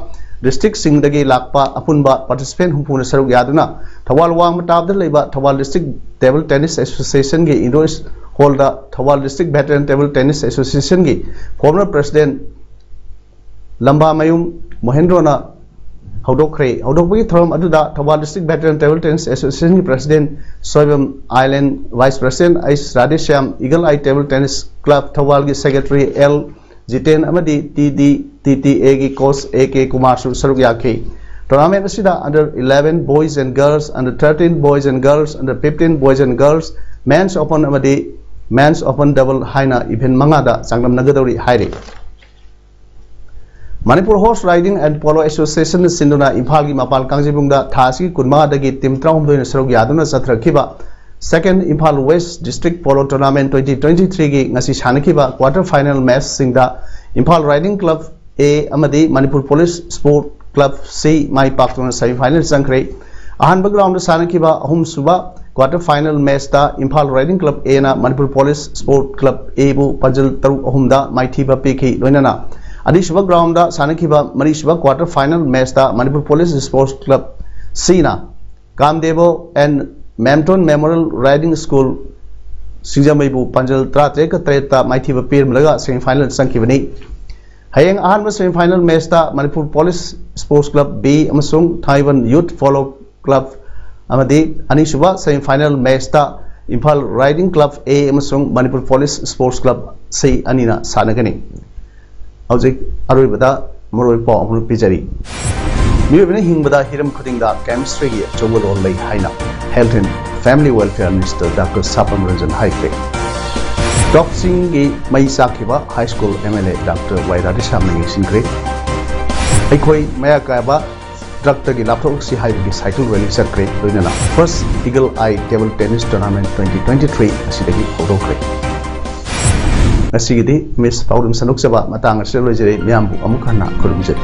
ꯗꯤꯁꯇ꯭ꯔꯤꯛꯁꯤꯡꯗꯒꯤ ꯂꯥꯛꯄ ꯑꯄꯨꯟꯕ ꯄꯥꯔꯇꯤꯁꯤꯄꯦꯟ ꯍꯨꯝꯐꯨꯅ ꯁꯔꯨꯛ ꯌꯥꯗꯨꯅ ꯊꯧꯕꯥꯜ ꯋꯥꯡꯃ ꯇꯥꯕꯗ ꯂꯩꯕ ꯊꯧꯕꯥꯜ ꯗꯤꯁꯇ꯭ꯔꯤꯛ ꯇꯦꯕꯜ ꯇꯦꯅꯤꯁ ꯑꯦꯁꯣꯁꯤꯌꯦꯁꯟꯒꯤ indoor hall Thoubal district veteran table tennis ꯑꯦꯁꯣꯁꯤꯌꯦꯁꯟꯒꯤ ꯐꯣꯔꯃꯔ ꯄ꯭ꯔꯦꯁꯤꯗꯦꯟ ꯂꯝꯕꯥꯃꯌꯨꯝ ꯃꯣꯍꯦꯟꯗ꯭ꯔꯣꯅ ꯍꯧꯗꯣꯛꯈ꯭ꯔꯦ꯫ ꯍꯧꯗꯣꯛꯄꯒꯤ ꯊꯧꯔꯝ ꯑꯗꯨꯗ Thoubal district veteran table tennis ꯑꯦꯁꯣꯁꯤꯌꯦꯁꯟꯒꯤ president Soibam, Ilen vice president H Radheshyam, eagle eye table tennis club ꯊꯧꯕꯥꯜꯒꯤ ꯁꯦꯀ꯭ꯔꯦꯇꯔꯤ ꯑꯦꯜ ꯖꯤꯇꯦꯟ ꯑꯃꯗꯤ ꯇꯤ ꯗꯤ ꯇꯤ ꯇꯤ ꯑꯦꯒꯤ ꯀꯣꯆ ꯑꯦ ꯀꯦ ꯀꯨꯃꯥꯔꯁꯨ ꯁꯔꯨꯛ ꯌꯥꯈꯤ꯫ ꯇꯣꯔꯅꯥꯃꯦꯟ ꯑꯁꯤꯗ under eleven boys and girls, under thirteen boys and girls, under fifteen boys and girls, men's open ꯑꯃꯗꯤ men's open double ꯍꯥꯏꯅ event ꯃꯉꯥꯗ ꯆꯥꯡꯗꯝꯅꯒꯗꯧꯔꯤ ꯍꯥꯏꯔꯤ꯫ Manipur horse riding and polo ꯑꯦꯁꯣꯁꯤꯌꯦꯁꯟꯅ ꯁꯤꯟꯗꯨꯅ ꯏꯝꯐꯥꯜꯒꯤ ꯃꯄꯥꯜ ꯀꯥꯡꯖꯩꯕꯨꯡꯗ ꯊꯥ ꯑꯁꯤꯒꯤ ꯀꯨꯟꯃꯉꯥꯗꯒꯤ ꯇꯤꯝ ꯇꯔꯥꯍꯨꯝꯗꯣꯏꯅ ꯁꯔꯨꯛ ꯌꯥꯗꯨꯅ ꯆꯠꯊꯔꯛꯈꯤꯕ Second Imphal West District Polo Tournament twenty twenty-three ꯒꯤ ꯉꯁꯤ ꯁꯥꯟꯅꯈꯤꯕ quarter final matchꯁꯤꯡꯗ ꯏꯝꯐꯥꯜ ꯔꯥꯏꯗꯤꯡ ꯀ꯭ꯂꯕ ꯑꯦ ꯑꯃꯗꯤ ꯃꯅꯤꯄꯨꯔ ꯄꯨꯂꯤꯁ ꯁ꯭ꯄꯣꯔꯠ ꯀ꯭ꯂꯕ ꯁꯤ ꯃꯥꯏ ꯄꯥꯛꯇꯨꯅ semi final ꯆꯪꯈ꯭ꯔꯦ꯫ ꯑꯍꯥꯟꯕ ꯒ꯭ꯔꯥꯎꯟꯗ ꯁꯥꯟꯅꯈꯤꯕ ꯑꯍꯨꯝꯁꯨꯕ quarter final matchꯇ ꯏꯝꯐꯥꯜ ꯔꯥꯏꯗꯤꯡ ꯀ꯭ꯂꯕ ꯑꯦꯅ ꯃꯅꯤꯄꯨꯔ ꯄꯨꯂꯤꯁ ꯁ꯭ꯄꯣꯔꯠ ꯀ꯭ꯂꯕ ꯑꯦꯕꯨ ꯄꯥꯟꯖꯜ ꯇꯔꯨꯛ ꯑꯍꯨꯝꯗ ꯃꯥꯏꯊꯤꯕ ꯄꯤꯈꯤ꯫ ꯂꯣꯏꯅꯅ ꯑꯅꯤꯁꯨꯕ ꯒ꯭ꯔꯥꯎꯟꯗ ꯁꯥꯟꯅꯈꯤꯕ ꯃꯔꯤꯁꯨꯕ quarter final matchꯇ ꯃꯅꯤꯄꯨꯔ ꯄꯨꯂꯤꯁ ꯁ꯭ꯄꯣꯔꯠꯁ ꯀ꯭ꯂꯕ ꯁꯤꯅ Kamdebo and Memton memorial riding school ꯁꯤꯡꯖꯃꯩꯕꯨ ꯄꯥꯟꯖꯜ ꯇꯔꯥꯇꯔꯦꯠꯀ ꯇꯔꯦꯠꯇ ꯃꯥꯏꯊꯤꯕ ꯄꯤꯔꯝꯂꯒ semi final ꯆꯪꯈꯤꯕꯅꯤ꯫ ꯍꯌꯦꯡ ꯑꯍꯥꯟꯕ semi final matchꯇ Manipur police sports club B ꯑꯃꯁꯨꯡ ꯊꯥꯡꯃꯩꯕꯟ ꯌꯨꯠ ꯄꯣꯂꯣ ꯀ꯭ꯂꯕ ꯑꯃꯗꯤ ꯑꯅꯤꯁꯨꯕ semi final matchꯇ ꯏꯝꯐꯥꯜ ꯔꯥꯏꯗꯤꯡ ꯀ꯭ꯂꯕ ꯑꯦ ꯑꯃꯁꯨꯡ ꯃꯅꯤꯄꯨꯔ ꯄꯨꯂꯤꯁ ꯁ꯭ꯄꯣꯔꯠꯁ ꯀ꯭ꯂꯕ ꯁꯤ ꯑꯅꯤꯅ ꯁꯥꯟꯅꯒꯅꯤ꯫ ꯍꯧꯖꯤꯛ ꯑꯔꯣꯏꯕꯗ ꯃꯔꯨꯑꯣꯏꯕ ꯄꯥꯎ ꯑꯃ ꯄꯤꯖꯔꯤ꯫ ꯃꯤꯑꯣꯏꯕꯅ ꯍꯤꯡꯕꯗ ꯍꯤꯔꯝ ꯈꯨꯗꯤꯡꯗ chemistryꯒꯤ ꯑꯆꯧꯕ role ꯂꯩ ꯍꯥꯏꯅ Health and Family Welfare Minister Doctor ꯁꯥꯄꯝ Ranjan ꯍꯥꯏꯈ꯭ꯔꯦ꯫ ꯀꯛꯆꯤꯡꯒꯤ ꯃꯩ ꯆꯥꯛꯈꯤꯕ high school M L A doctor Y ꯔꯥꯙꯦꯁ꯭ꯌꯥꯝꯅ ꯌꯦꯡꯁꯤꯟꯈ꯭ꯔꯦ꯫ ꯑꯩꯈꯣꯏ ꯃꯌꯥ ꯀꯥꯏꯕ ꯗ꯭ꯔꯒꯇꯒꯤ ꯂꯥꯞꯊꯣꯛꯁꯤ ꯍꯥꯏꯕꯒꯤ cycle rally ꯆꯠꯈ꯭ꯔꯦ꯫ ꯂꯣꯏꯅꯅ First Eagle Eye Table Tennis Tournament twenty twenty-three ꯑꯁꯤꯗꯒꯤ ꯍꯧꯗꯣꯛꯈ꯭ꯔꯦ꯫ ꯉꯁꯤꯒꯤꯗꯤ ꯃꯤꯁ ꯄꯥꯎꯗꯝ ꯁꯟꯗꯣꯛꯆꯕ ꯃꯇꯥꯡ ꯑꯁꯤꯗ ꯂꯣꯏꯖꯔꯦ꯫ ꯃꯤꯌꯥꯝꯕꯨ ꯑꯃꯨꯛ ꯍꯟꯅ ꯈꯨꯔꯨꯝꯖꯔꯤ꯫